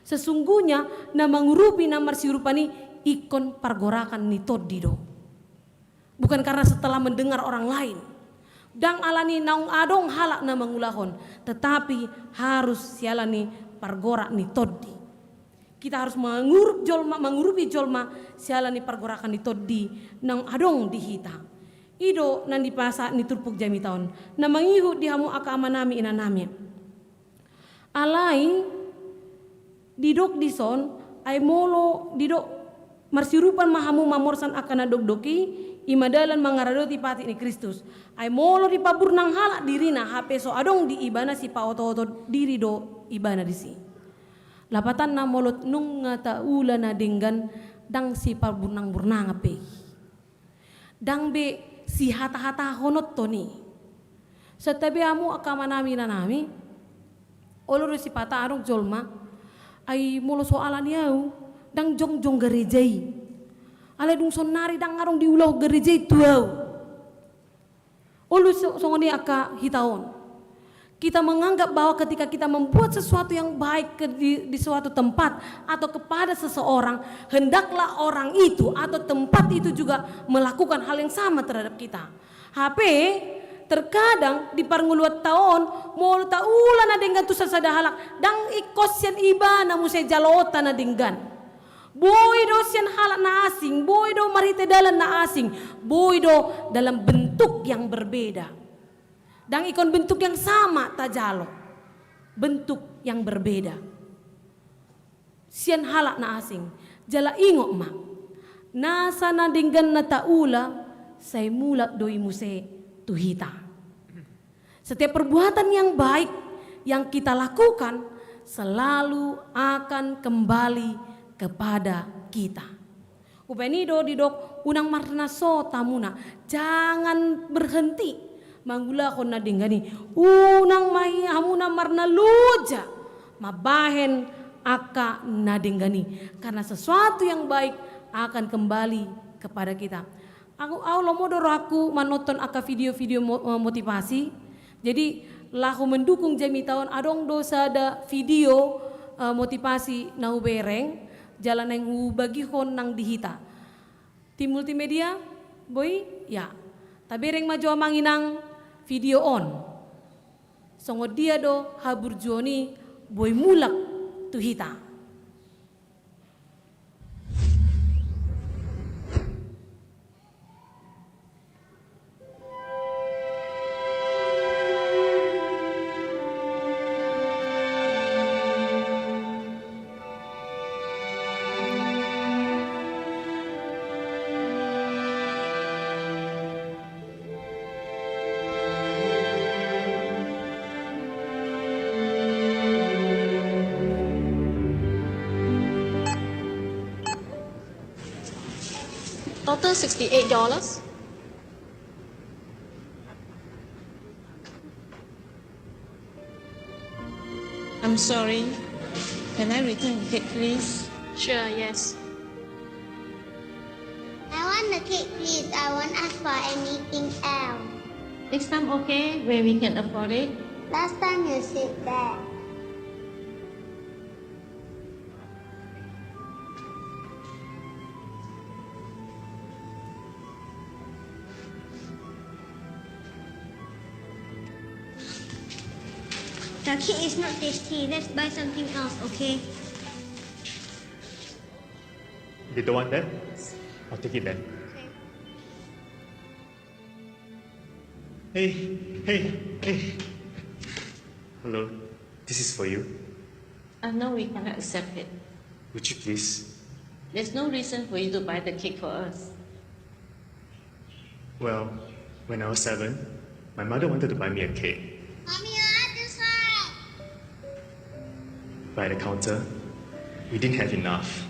Sesungguhnya na mangurupi na marsiurupan i ingkon pargorakan ni tondi do. Bukan karena setelah mendengar orang lain. Ndang alani naung adong halak na mangulahon, tetapi harus siala ni pargorak ni tondi. Kita harus mangurup jolma, mangurupi jolma siala ni pargorakan ni tondi naung adong di hita. I do na nipasahat ni turpuk jamita on na mangihut di hamu angka amanami inanami. Alai didok dison, ai molo didok marsiurupan ma hamu mamorsan angka na dokdok i, i ma dalan mangaradoti patik ni Kristus. Ai molo dipaburnang halak dirina hape so adong di ibana sipaotooto diri do ibana disi. Lapatanna molo nunga taula na denggan ndang sipaburnangburnangan pe i. Ndang be sihatahatahonon i. Santabi hamu angka amanami inanami, olo do sipata adong jolma, ai molo so alani au ndang jongjong gareja i. Alai dung sonnari ndang adong diulahon gareja i tu au. Olo so-, songon i angka hita on. Kita menganggap bahwa ketika kita membuat sesuatu yang baik ke di, di suatu tempat atau kepada seseorang, hendaklah orang itu atau tempat itu juga melakukan hal yang sama terhadap kita. Hape terkadang di parngoluanta on, molo taula na denggan tu sasada halak, ndang ingkon sian ibana muse jaloonta na denggan. Boi do sian halak na asing, boi do marhite dalan na asing, boi do dalam bentuk yang berbeda. Ndang ingkon bentuk yang sama tajalo, bentuk yang berbeda. Sian halak na asing, jala ingot ma, nasa na denggan na taula, sai mulak do i muse tu hita. Setiap perbuatan yang baik yang kita lakukan selalu akan kembali kepada kita. Umbahen i do didok, unang marnaso hamuna, jangan berhenti mangulahon na denggan i. Unang ma i hamuna marnaloja mambahen angka na denggan i. Karena sesuatu yang baik akan kembali kepada kita. Au, au lomo do rohangku manonton angka video-video mo-, eh, motivasi. Jadi, laho mendukung jamita on, adong do sada video, eh, motivasi na hubereng, jala naeng hubagihon nang di hita. Tim multimedia, boi? Ya. Tabereng ma jo amang inang video on. Songon dia do haburjuon i boi mulak tu hita. Total sixty-eight dollars. I'm sorry. Can I return the cake, please? Sure, yes. I want the cake, please. I won't ask for anything else. Next time, okay, when we can afford it. Last time you said that. The cake is not tasty. Let's buy something else, okay? You don't want that? I'll take it then. Okay. Hey, hey, hey. Hello, this is for you. Uh, no, we cannot accept it. Would you please? There's no reason for you to buy the cake for us. Well, when I was seven, my mother wanted to buy me a cake. Mommy, I want this one. By the counter, we didn't have enough.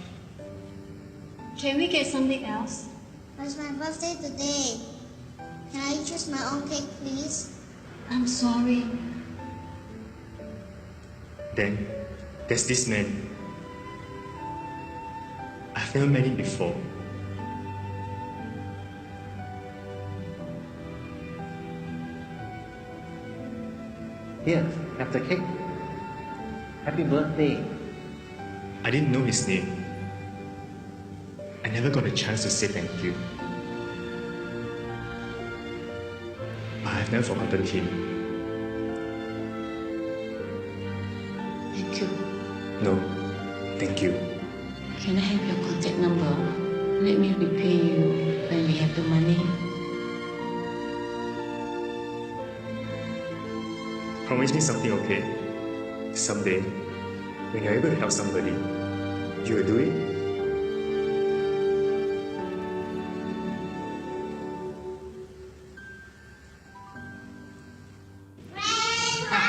Can we get something else? It's my birthday today. Can I choose my own cake, please? I'm sorry. Then, there's this man. I've never met him before. Here, have the cake. Happy birthday. I didn't know his name. I never got a chance to say thank you. But I've never forgotten him. Thank you. No, thank you. Can I have your contact number? Let me repay you when we have the money. Promise me something, okay? Someday, when you ever help somebody, you will do it? Grandpa!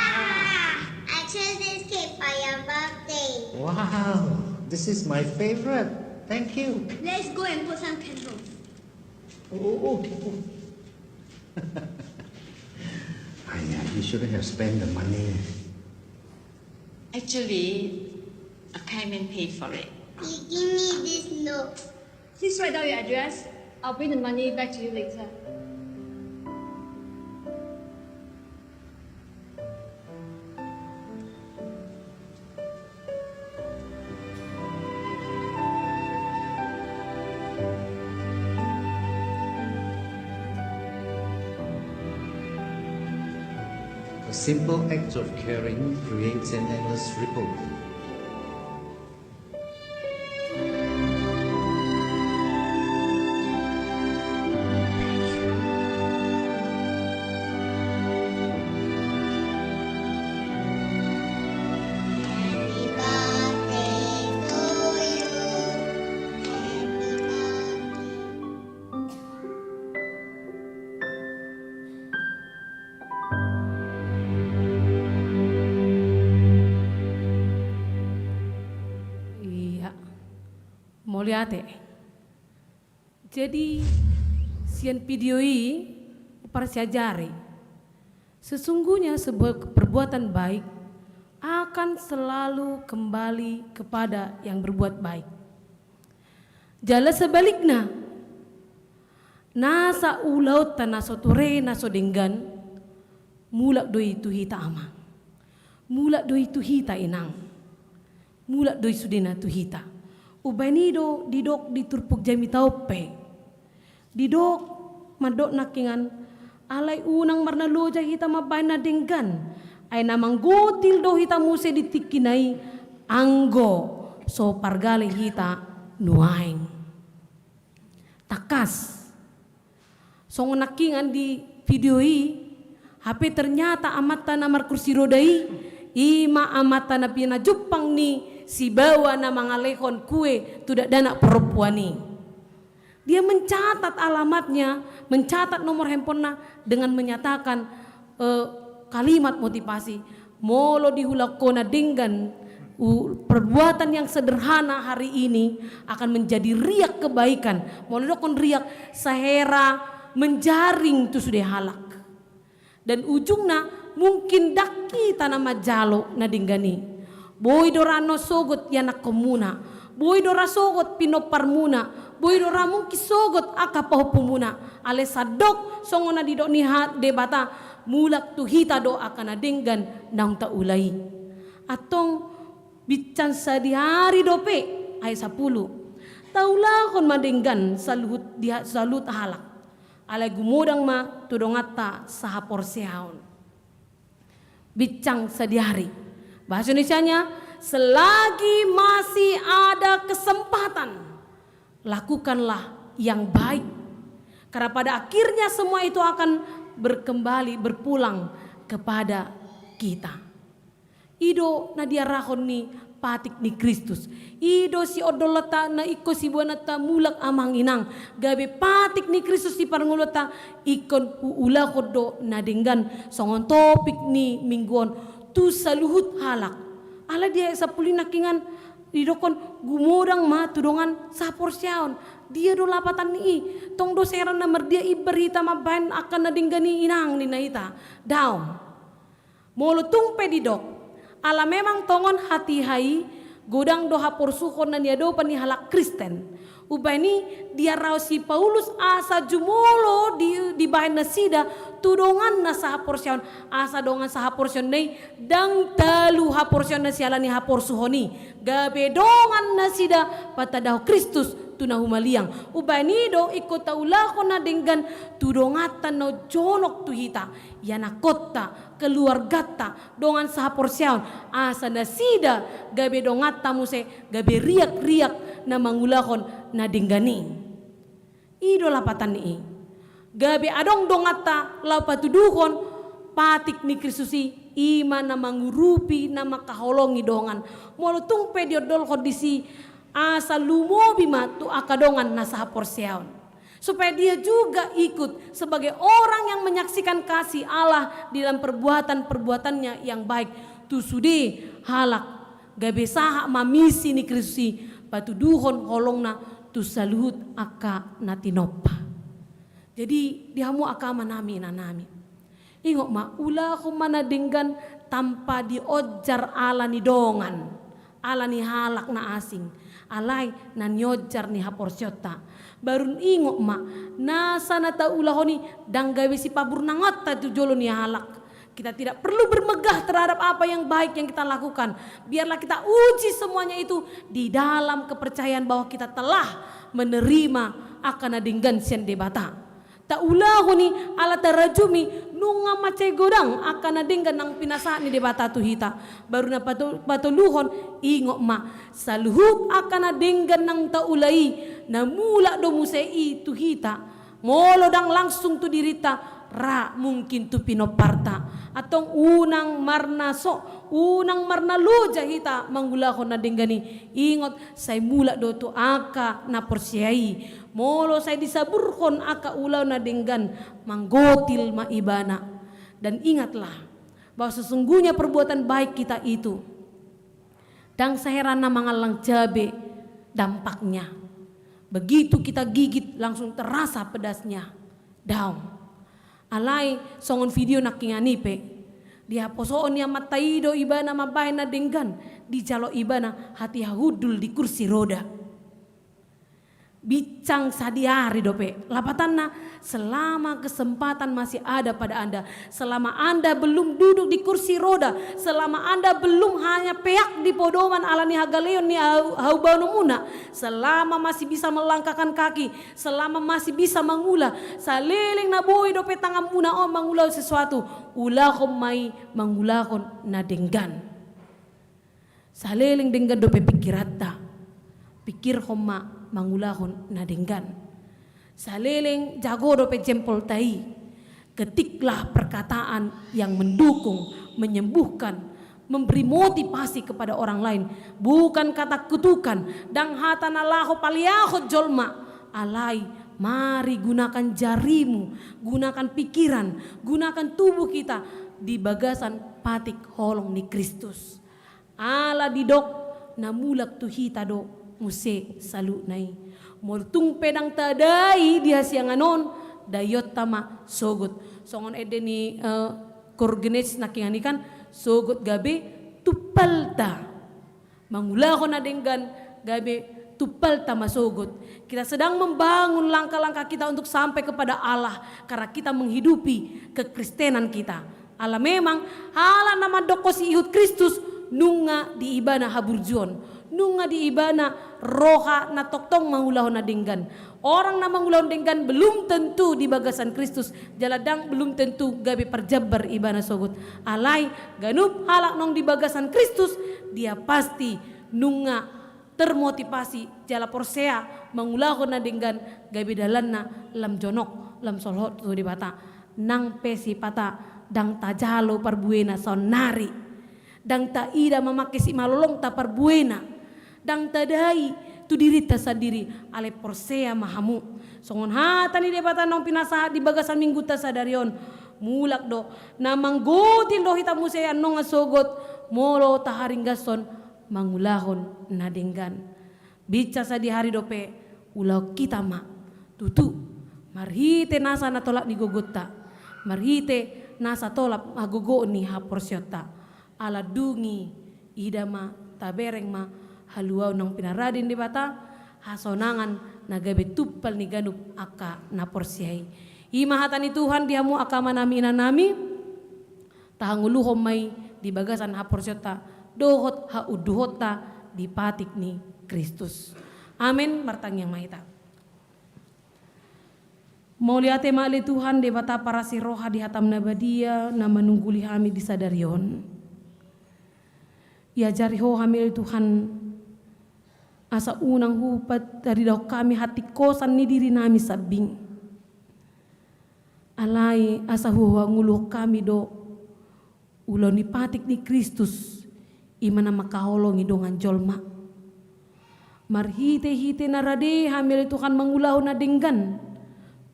I choose this cake for your birthday. Wow, this is my favorite. Thank you. Let's go and put some candles. Oh, oh, oh, oh. Ayah, you shouldn't have spent the money. Actually, a kind man paid for it. He give me this note. Please write down your address. I'll bring the money back to you later. A simple act of caring creates an endless ripple. Iya. Mauliate. Jadi, sian video i, parsiajari. Sesungguhnya sebuah perbuatan baik akan selalu kembali kepada yang berbuat baik. Jala sebalikna, nasa ulaonta na so ture, na so denggan, mulak do i tu hita amang. Mulak do i tu hita inang. Mulak do i sudena tu hita. Umbahen i do didok di turpuk jamita on pe. Didok mandok nangkiningan, alai unang marnaloja hita mambahen na denggan. Ai na manggotil do hita muse di tingkina i, anggo so pargale hita nuaeng. Tangkas. Songon nangkiningan di video i, hape ternyata amanta na markursi roda i, i ma amanta na pinajumpang ni si baoa na mangalehon kue tu dakdanak parompuan i. Dia mencatat alamatnya, mencatat nomor handphonena dengan menyatakan, eh, kalimat motivasi, molo diulahon ho na denggan, u-, perbuatan yang sederhana hari ini akan menjadi riak kebaikan. Molo didokhon riak, sahera menjaring tu sude halak. Dan ujungna mungkin ndang hita na manjalo na denggan i. Boi do ra na sogot ianakhonmuna, boi do ra sogot pinomparmuna, boi do ra mungkin sogot angka pahompumuna. Alai sandok songon na didok ni ha-, Debata, mulak tu hita do angka na denggan naung taula i. Antong bincang sadihari dope, ayat sapulu. Taulahon ma denggan saluhut di ha-, saluhut halak. Alai gumodang ma tu donganta sahaporseaon. Bincang sadihari. Bahasa Indonesianya, selagi masih ada kesempatan, lakukanlah yang baik. Karena pada akhirnya semua itu akan berkembali, berpulang kepada kita. I do na diarahon ni patik ni Kristus. I do siondolanta na ingkon siboananta mulak amang inang. Gabe patik ni Kristus di parngoluanta ingkon huulahon do na denggan songon topik ni minggu on tu saluhut halak. Alai di ayat sapulu i nangkiningan didokhon gumodang ma tu dongan sahaporseaon. Dia do lapatan ni i? Tong do sahera na mardia imbar hita mambahen angka na denggan i inang ninna hita? Daong. Molo tung pe didok, ala memang tongon hatiha i godang do haporsuhon na niadopan ni halak Kristen. Umbahen i diarahon si Paulus asa jumolo di, dibahen nasida tu donganna sahaporseaon, asa dongan sahaporseaonna i ndang talu haporseaonna siala ni haporsuhon i. Gabe dongan nasida patandahon Kristus tu na humaliang. Umbahen i do ingkon taulahon na denggan tu donganta na jonok tu hita, ianakhonta, keluarganta, dongan sahaporseaon, asa nasida gabe donganta muse gabe riakriak na mangulahon na denggan i. I do lapatan ni i. Gabe adong donganta laho patuduhon patik ni Kristus i i ma na mangurupi, na mangkaholongi dongan. Molo tung pe diondolhon disi, asa lumobi ma tu angka dongan na sahaporseaon. Supaya dia juga ikut sebagai orang yang menyaksikan kasih Allah di dalam perbuatan-perbuatannya yang baik. Tu sude halak gabe sahat ma misi ni Kristus i, patuduhon holongna tu saluhut angka na tinompa. Jadi, di hamu angka amanami, inanami. Ingot ma, ulahon ma na denggan tanpa dionjar ala ni dongan, ala ni halak na asing, alai na nionjar ni haporseaonta. Baru ingot ma, nasa na taulahon i ndang gabe sipaburnangonta tu jolo ni halak. Kita tidak perlu bermegah terhadap apa yang baik yang kita lakukan. Biarlah kita uji semuanya itu di dalam kepercayaan bahwa kita telah menerima angka na denggan sian Debata. Taulahon i ala tarajumi nunga mansai godang angka na denggan nang pinasahat ni Debata tu hita. Baru na pato-, patoluhon, ingot ma, saluhut angka na denggan nang taula i, na mulak do muse i tu hita. Molo ndang langsung tu dirinta, ra mungkin tu pinomparta. Antong unang marnaso, unang marnaloja hita mangulahon na denggan i. Ingot, sai mulak do tu angka na porsea i. Molo sai disaburhon angka ulaon na denggan, manggotil ma ibana. Dan ingatlah, bahwa sesungguhnya perbuatan baik kita itu ndang saheranna mangallang cabe dampaknya. Begitu kita gigit, langsung terasa pedasnya. Daong. Alai songon video nangkiningan i pe, dihaposoon ni amanta i do ibana mambahen na denggan, dijalo ibana hatiha hundul di kursi roda. Bincang sadihari dope. Lapatanna, selama kesempatan masih ada pada Anda, selama Anda belum duduk di kursi roda, selama Anda belum hanya peak di podoman ala ni hagaleon ni hau-, haubaononmuna, selama masih bisa melangkahkan kaki, selama masih bisa mangula, saleleng na boi dope tanganmuna on mangulahon sesuatu, ulahon ma i mangulahon na denggan. Saleleng denggan dope pikiranta, pikirhon ma mangulahon na denggan. Saleleng jago dope jempolta i, ketiklah perkataan yang mendukung, menyembuhkan, memberi motivasi kepada orang lain. Bukan kata kutukan, ndang hata na laho paleahon jolma. Alai, mari gunakan jarimu, gunakan pikiran, gunakan tubuh kita di bagasan patik holong ni Kristus. Ala didok, na mulak tu hita do muse saluhutna i. Molo tung pe ndang tadai di hasiangan on, daionta ma sogot. Songon ende ni, eh, Cor Genesis nangkiningan i kan, sogot gabe tumpalta. Mangulahon na denggan gabe tumpalta ma sogot. Kita sedang membangun langkah-langkah kita untuk sampai kepada Allah karena kita menghidupi kekristenan kita. Ala memang, halak na mandok hosi ihut Kristus, nunga di ibana haburjuon, nunga di ibana roha na tongtong mangulahon na denggan. Orang na mangulahon denggan belum tentu di bagasan Kristus, jala ndang belum tentu gabe parjambar ibana sogot. Alai, ganup halak naung di bagasan Kristus, dia pasti nunga termotivasi jala porsea mangulahon na denggan gabe dalanna lam jonok, lam solhot tu Debata. Nang pe sipata ndang tajalo parbuena saonnari. Ndang taida mamangke simalolongta parbuena. Ndang tadai tu dirinta sandiri, alai porsea ma hamu. Songon hata ni Debata naung pinasahat di bagasan minggunta sadari on. Mulak do, na manggotil do hita muse annon sogot, molo taharinggashon mangulahon na denggan. Binsar sadihari dope, ulahon hita ma tutu, marhite nasa na tolap ni gogonta, marhite nasa tolap hagogoon ni haporseaonta. Ala dung i, ida ma, tabereng ma haluaon naung pinarade ni Debata, hasonangan na gabe tumpal ni ganup angka na porsea i. I ma hata ni Tuhan di hamu angka amanami inanami. Tahangoluhon ma i di bagasan haporseaonta dohot haunduhonta di patik ni Kristus. Amen. Martangiang ma hita. Mauliate ma ale Tuhan, Debata parasi roha, di hatam na badia na manungguli hami di sadari on. Iajari Ho hami ale Tuhan, asa unang hupataridahon hami hatingkosan ni dirinami sambing. Alai asa huhangoluhon hami do Ulaon ni patik ni Kristus, i ma na mangkaholongi dongan jolma. Marhite-hite na rade hami ale Tuhan mangulahon na denggan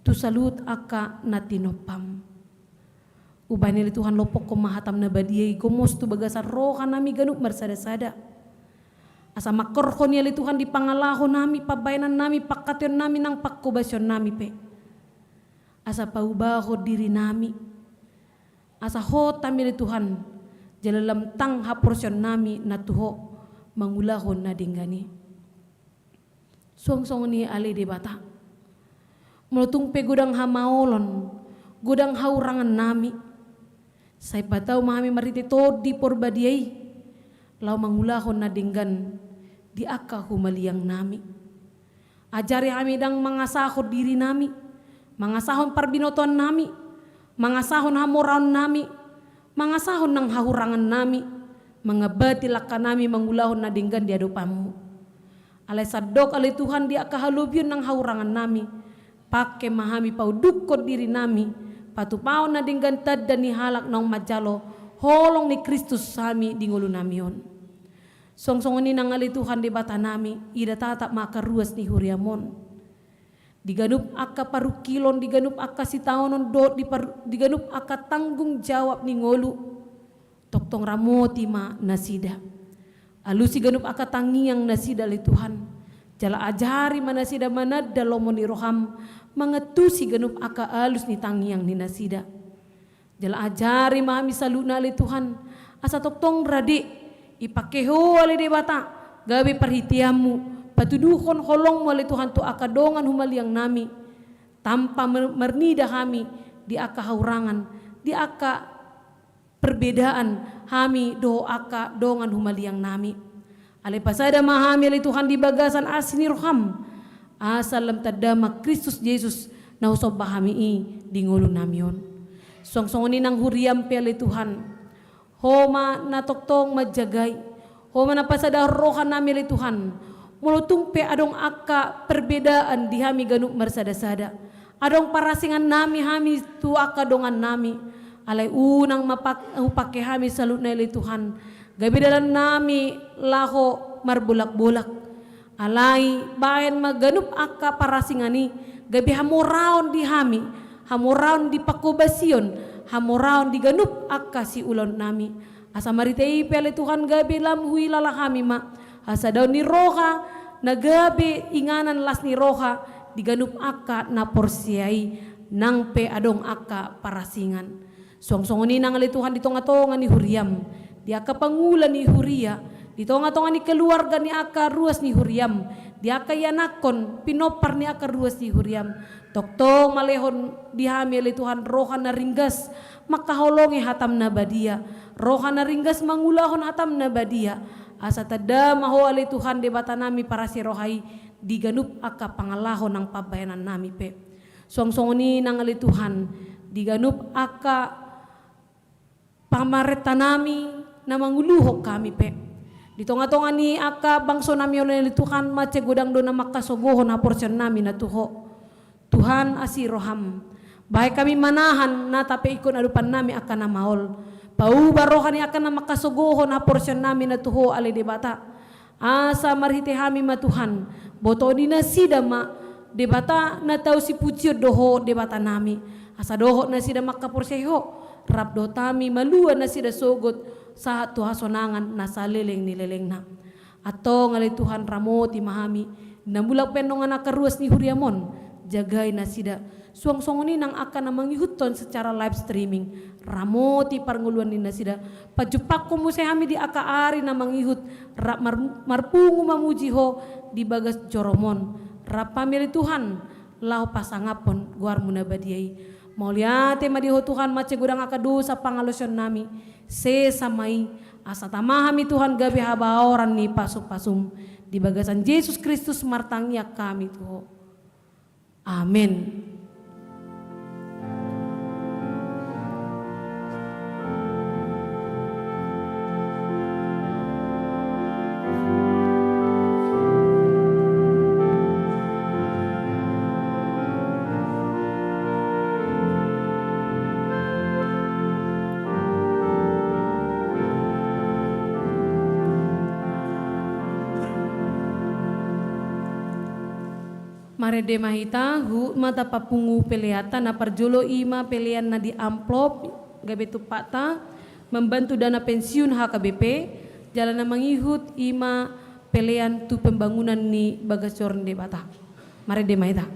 tu saluhut angka na tinompam. Umbahen i ale Tuhan lompokhon ma hatam na badia i gomos tu bagasan roha nami ganup marsada-sada. Asa mangkorhon i ale Tuhan di pangalaho nami, pambahenan nami, pangkataion nami nang pangkobasion nami pe. Asa paubahon diri nami. Asa hot hami ale Tuhan, jala lam tang haporseaon nami na tu Ho mangulahon na denggan i. Suang songon i ale Debata. Molo tung pe godang hamaolon, godang haurangan nami. Sai patau ma hami marhite Tondi Porbadia i, laho mangulahon na denggan di angka humaliang nami. Ajari hami ndang mangasahon diri nami, mangasahon parbinotoan nami, mangasahon hamoraon nami, mangasahon nang hahurangan nami, mangambati langka nami mangulahon na denggan di adopanMu. Alai sandok ale Tuhan di angka halobion nang hahurangan nami, pangke ma hami paundukhon diri nami, patupahon na denggan tanda ni halak naung manjalo holong ni Kristus hami di ngolu nami on. Suang songon i nang ale Tuhan Debata nami, ida tatap ma angka ruas ni huriaM on. Di ganup angka parungkilon, di ganup angka sitaonon dohot di par-, di ganup angka tanggung jawab ni ngolu. Tongtong ramoti ma nasida. Alusi ganup angka tangiang nasida ale Tuhan. Jala ajari ma nasida mananda lomo ni rohaM, mangantusi ganup angka alus ni tangiang ni nasida. Jala ajari ma hami saluhutna ale Tuhan, asa tongtong rade, dipangke Ho ale Debata, gabe parhiteanMu, patuduhon holongMu ale Tuhan tu angka dongan humaliang nami, tanpa mer-, marnida hami di angka haurangan, di angka perbedaan hami dohot angka dongan humaliang nami. Alai pasada ma hami ale Tuhan di bagasan asi ni rohaM, asa lam tanda ma Kristus Jesus na husomba hami i di ngolu nami on. Suang songon i nang huriaM pe ale Tuhan, Ho ma na tongtong manjagai, Ho ma na pasadahon roha nami ale Tuhan. Molo tung pe adong angka perbedaan di hami ganup marsada-sada, adong parasingan nami hami tu angka dongan nami, alai unang ma pak-, hupangke hami saluhutna ale Tuhan, gabe dalan nami laho marbolak-bolak. Alai bahen ma ganup angka parasingan i gabe hamoraon di hami, hamoraon di pangkobasion, hamoraon di ganup angka siulaon nami. Asa marhite i pe ale Tuhan gabe lam huilala hami ma hasadaon ni roha na gabe inganan las ni roha di ganup angka na porsea i nang pe adong angka parasingan. Suang songon i nang ale Tuhan di tonga-tonga ni huriaM, di angka pangula ni huria, di tonga-tonga ni keluarga ni angka ruas ni huriaM, di angka ianakhon pinompar ni angka ruas ni huriaM. Tongtong ma lehon di hami ale Tuhan roha na ringgas mangkaholongi hataM na badia, roha na ringgas mangulahon hataM na badia. Asa tanda ma Ho ale Tuhan Debata nami parasi roha i di ganup angka pangalaho nang pambahenan nami pe. Suang songon i nang ale Tuhan, di ganup angka pamarenta nami na manguluhon hami pe. Di tonga-tonga ni angka bangso nami on ale Tuhan, mansai godang do na mangkasogohon haporseaon nami na tu Ho. Tuhan, asi rohaM. Bahen hami manahan na tape ingkon adopan nami angka na maol. Pauba roha ni angka na mangkasogohon haporseaon nami na tu Ho ale Debata. Asa marhite hami ma Tuhan, boto ni nasida ma Debata na tau sipujion do Ho Debata nami. Asa dohot nasida mangkaporseai Ho, rap dohot hami malua nasida sogot sahat tu hasonangan na saleleng ni lelengna. Antong ale Tuhan ramoti ma hami, na mulak pe dongan angka ruas ni huriaM on, jagai nasida. Suang songon i nang angka na mangihuthon secara live streaming, ramoti parngoluan ni nasida. Pajumpangkon muse hami di angka ari na mangihut, rap mar-, marpungu mamuji Ho di bagas joroM on. Rap hami ale Tuhan, laho pasangaphon goarMu na badia i. Mauliate ma di Ho Tuhan, mansai godang angka dosa pangalaosion nami. Sesa ma i, asa tama hami Tuhan gabe habaoran ni pasu-pasuM. Di bagasan Jesus Kristus martangiang hami tu Ho. Amen. Marende ma hita, huhut ma tapapungu peleanta. Na parjolo i ma pelean na di amplop, gabe tumpakta, membantu dana pensiun H K B P, jala na mangihut i ma pelean tu pembangunan ni bagas joro ni Debata. Marende ma hita.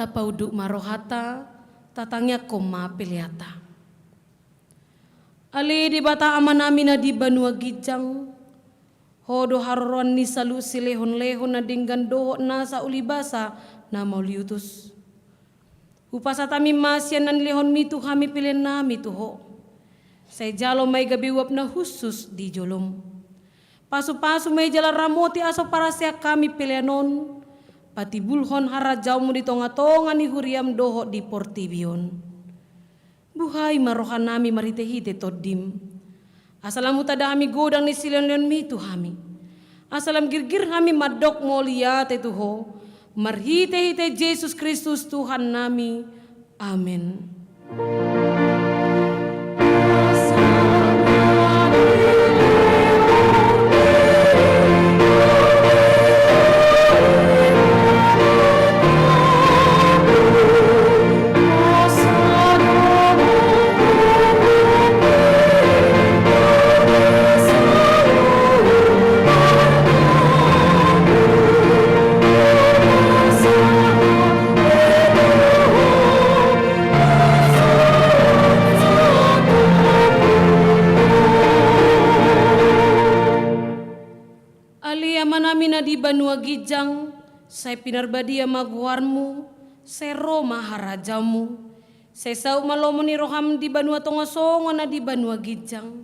Tapaunduk ma rohanta, tatangiangkon ma peleanta. Ale Debata Amanami na di banua ginjang, Ho do haroroan ni saluhut silehonlehon na denggan dohot nasa ulibasa na mauliutus. Hupasahat hami ma sian na nilehonmi tu hami peleannami tu Ho. Sai jalo ma i gabe uap na hushus di jolom. Pasupasu ma i jala ramoti asa huparsaehon hami pelean on, patimbulhon harajaonmu di tongatonga ni huriam dohot di portibi on. Buhai ma rohanami marhitehite Tondim. Asa lam hutanda hami godang ni silehonlehonmi tu hami. Asa lam girgir hami mandok mauliate tu Ho, marhitehite Jesus Kristus Tuhannami. Amen. Ale Amanami na di banua ginjang, sai pinarbadia ma goarmu, sai ro ma harajaonmu, sai saut ma lomo ni roham di banua tonga songon na di banua ginjang.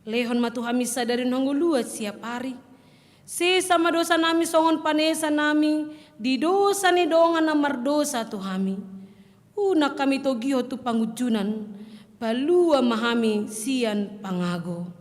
Lehon ma tu hami sadari on hangoluan siapari. Sesa ma dosanami songon panesanami di dosa ni dongan na mardosa tu hami. Unang hami togihon tu pangunjunan, palua ma hami sian pangago.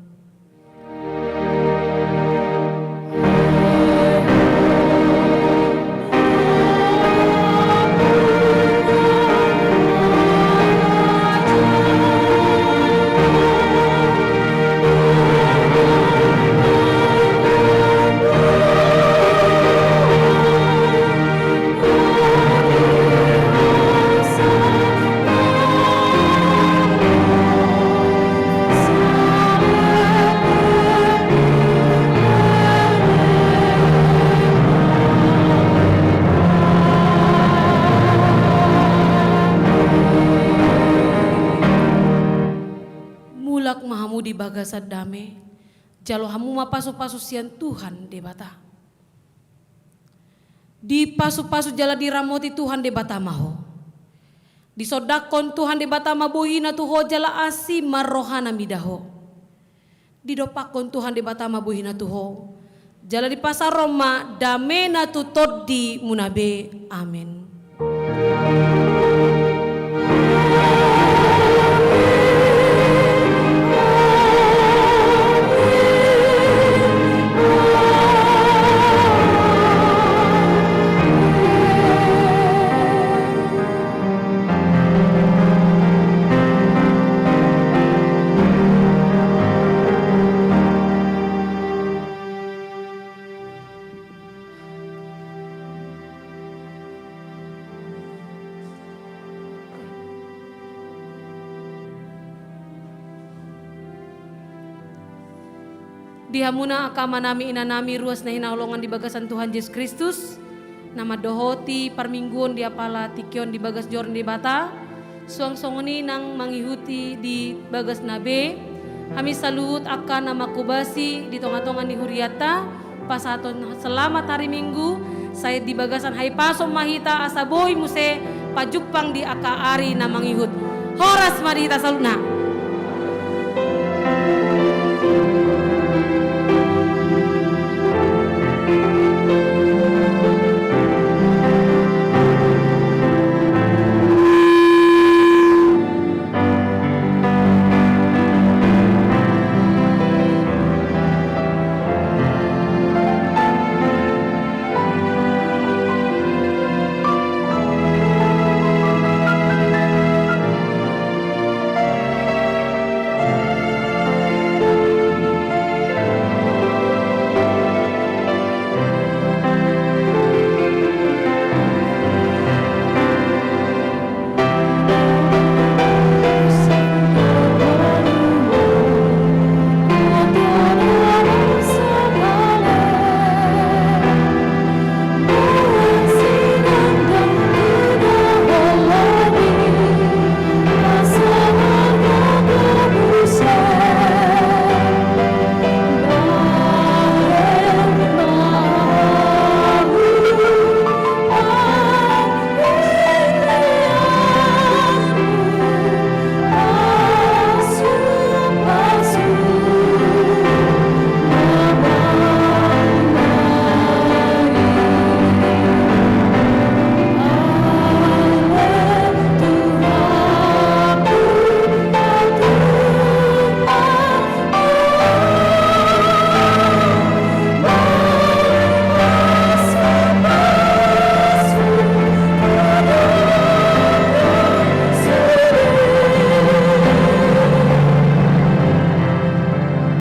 Mulak ma hamu di bagasan dame, jalo hamu ma pasupasu sian Tuhan Debata. Dipasupasu jala diramoti Tuhan Debata ma ho. Disondangkon Tuhan Debata ma bohina tu ho jala asi ma rohana mida ho. Didompakkon Tuhan Debata ma bohina tu ho, jala dipasaor ma damena tu tondimuna be. Amen. Di hamuna angka amanami inanami ruas na hinaholongan di bagasan Tuhan Jesus Kristus, na mandohoti parmingguon di apala tingki on di bagas joro ni Debata, suang songon i nang mangihuti di bagasna be, hami saluhut angka na manghobasi di tongatonga ni hurianta, pasahathon selamat hari Minggu, sai di bagasan hahipason ma hita asa boi muse pajumpang di angka ari na mangihut. Horas ma di hita saluhutna.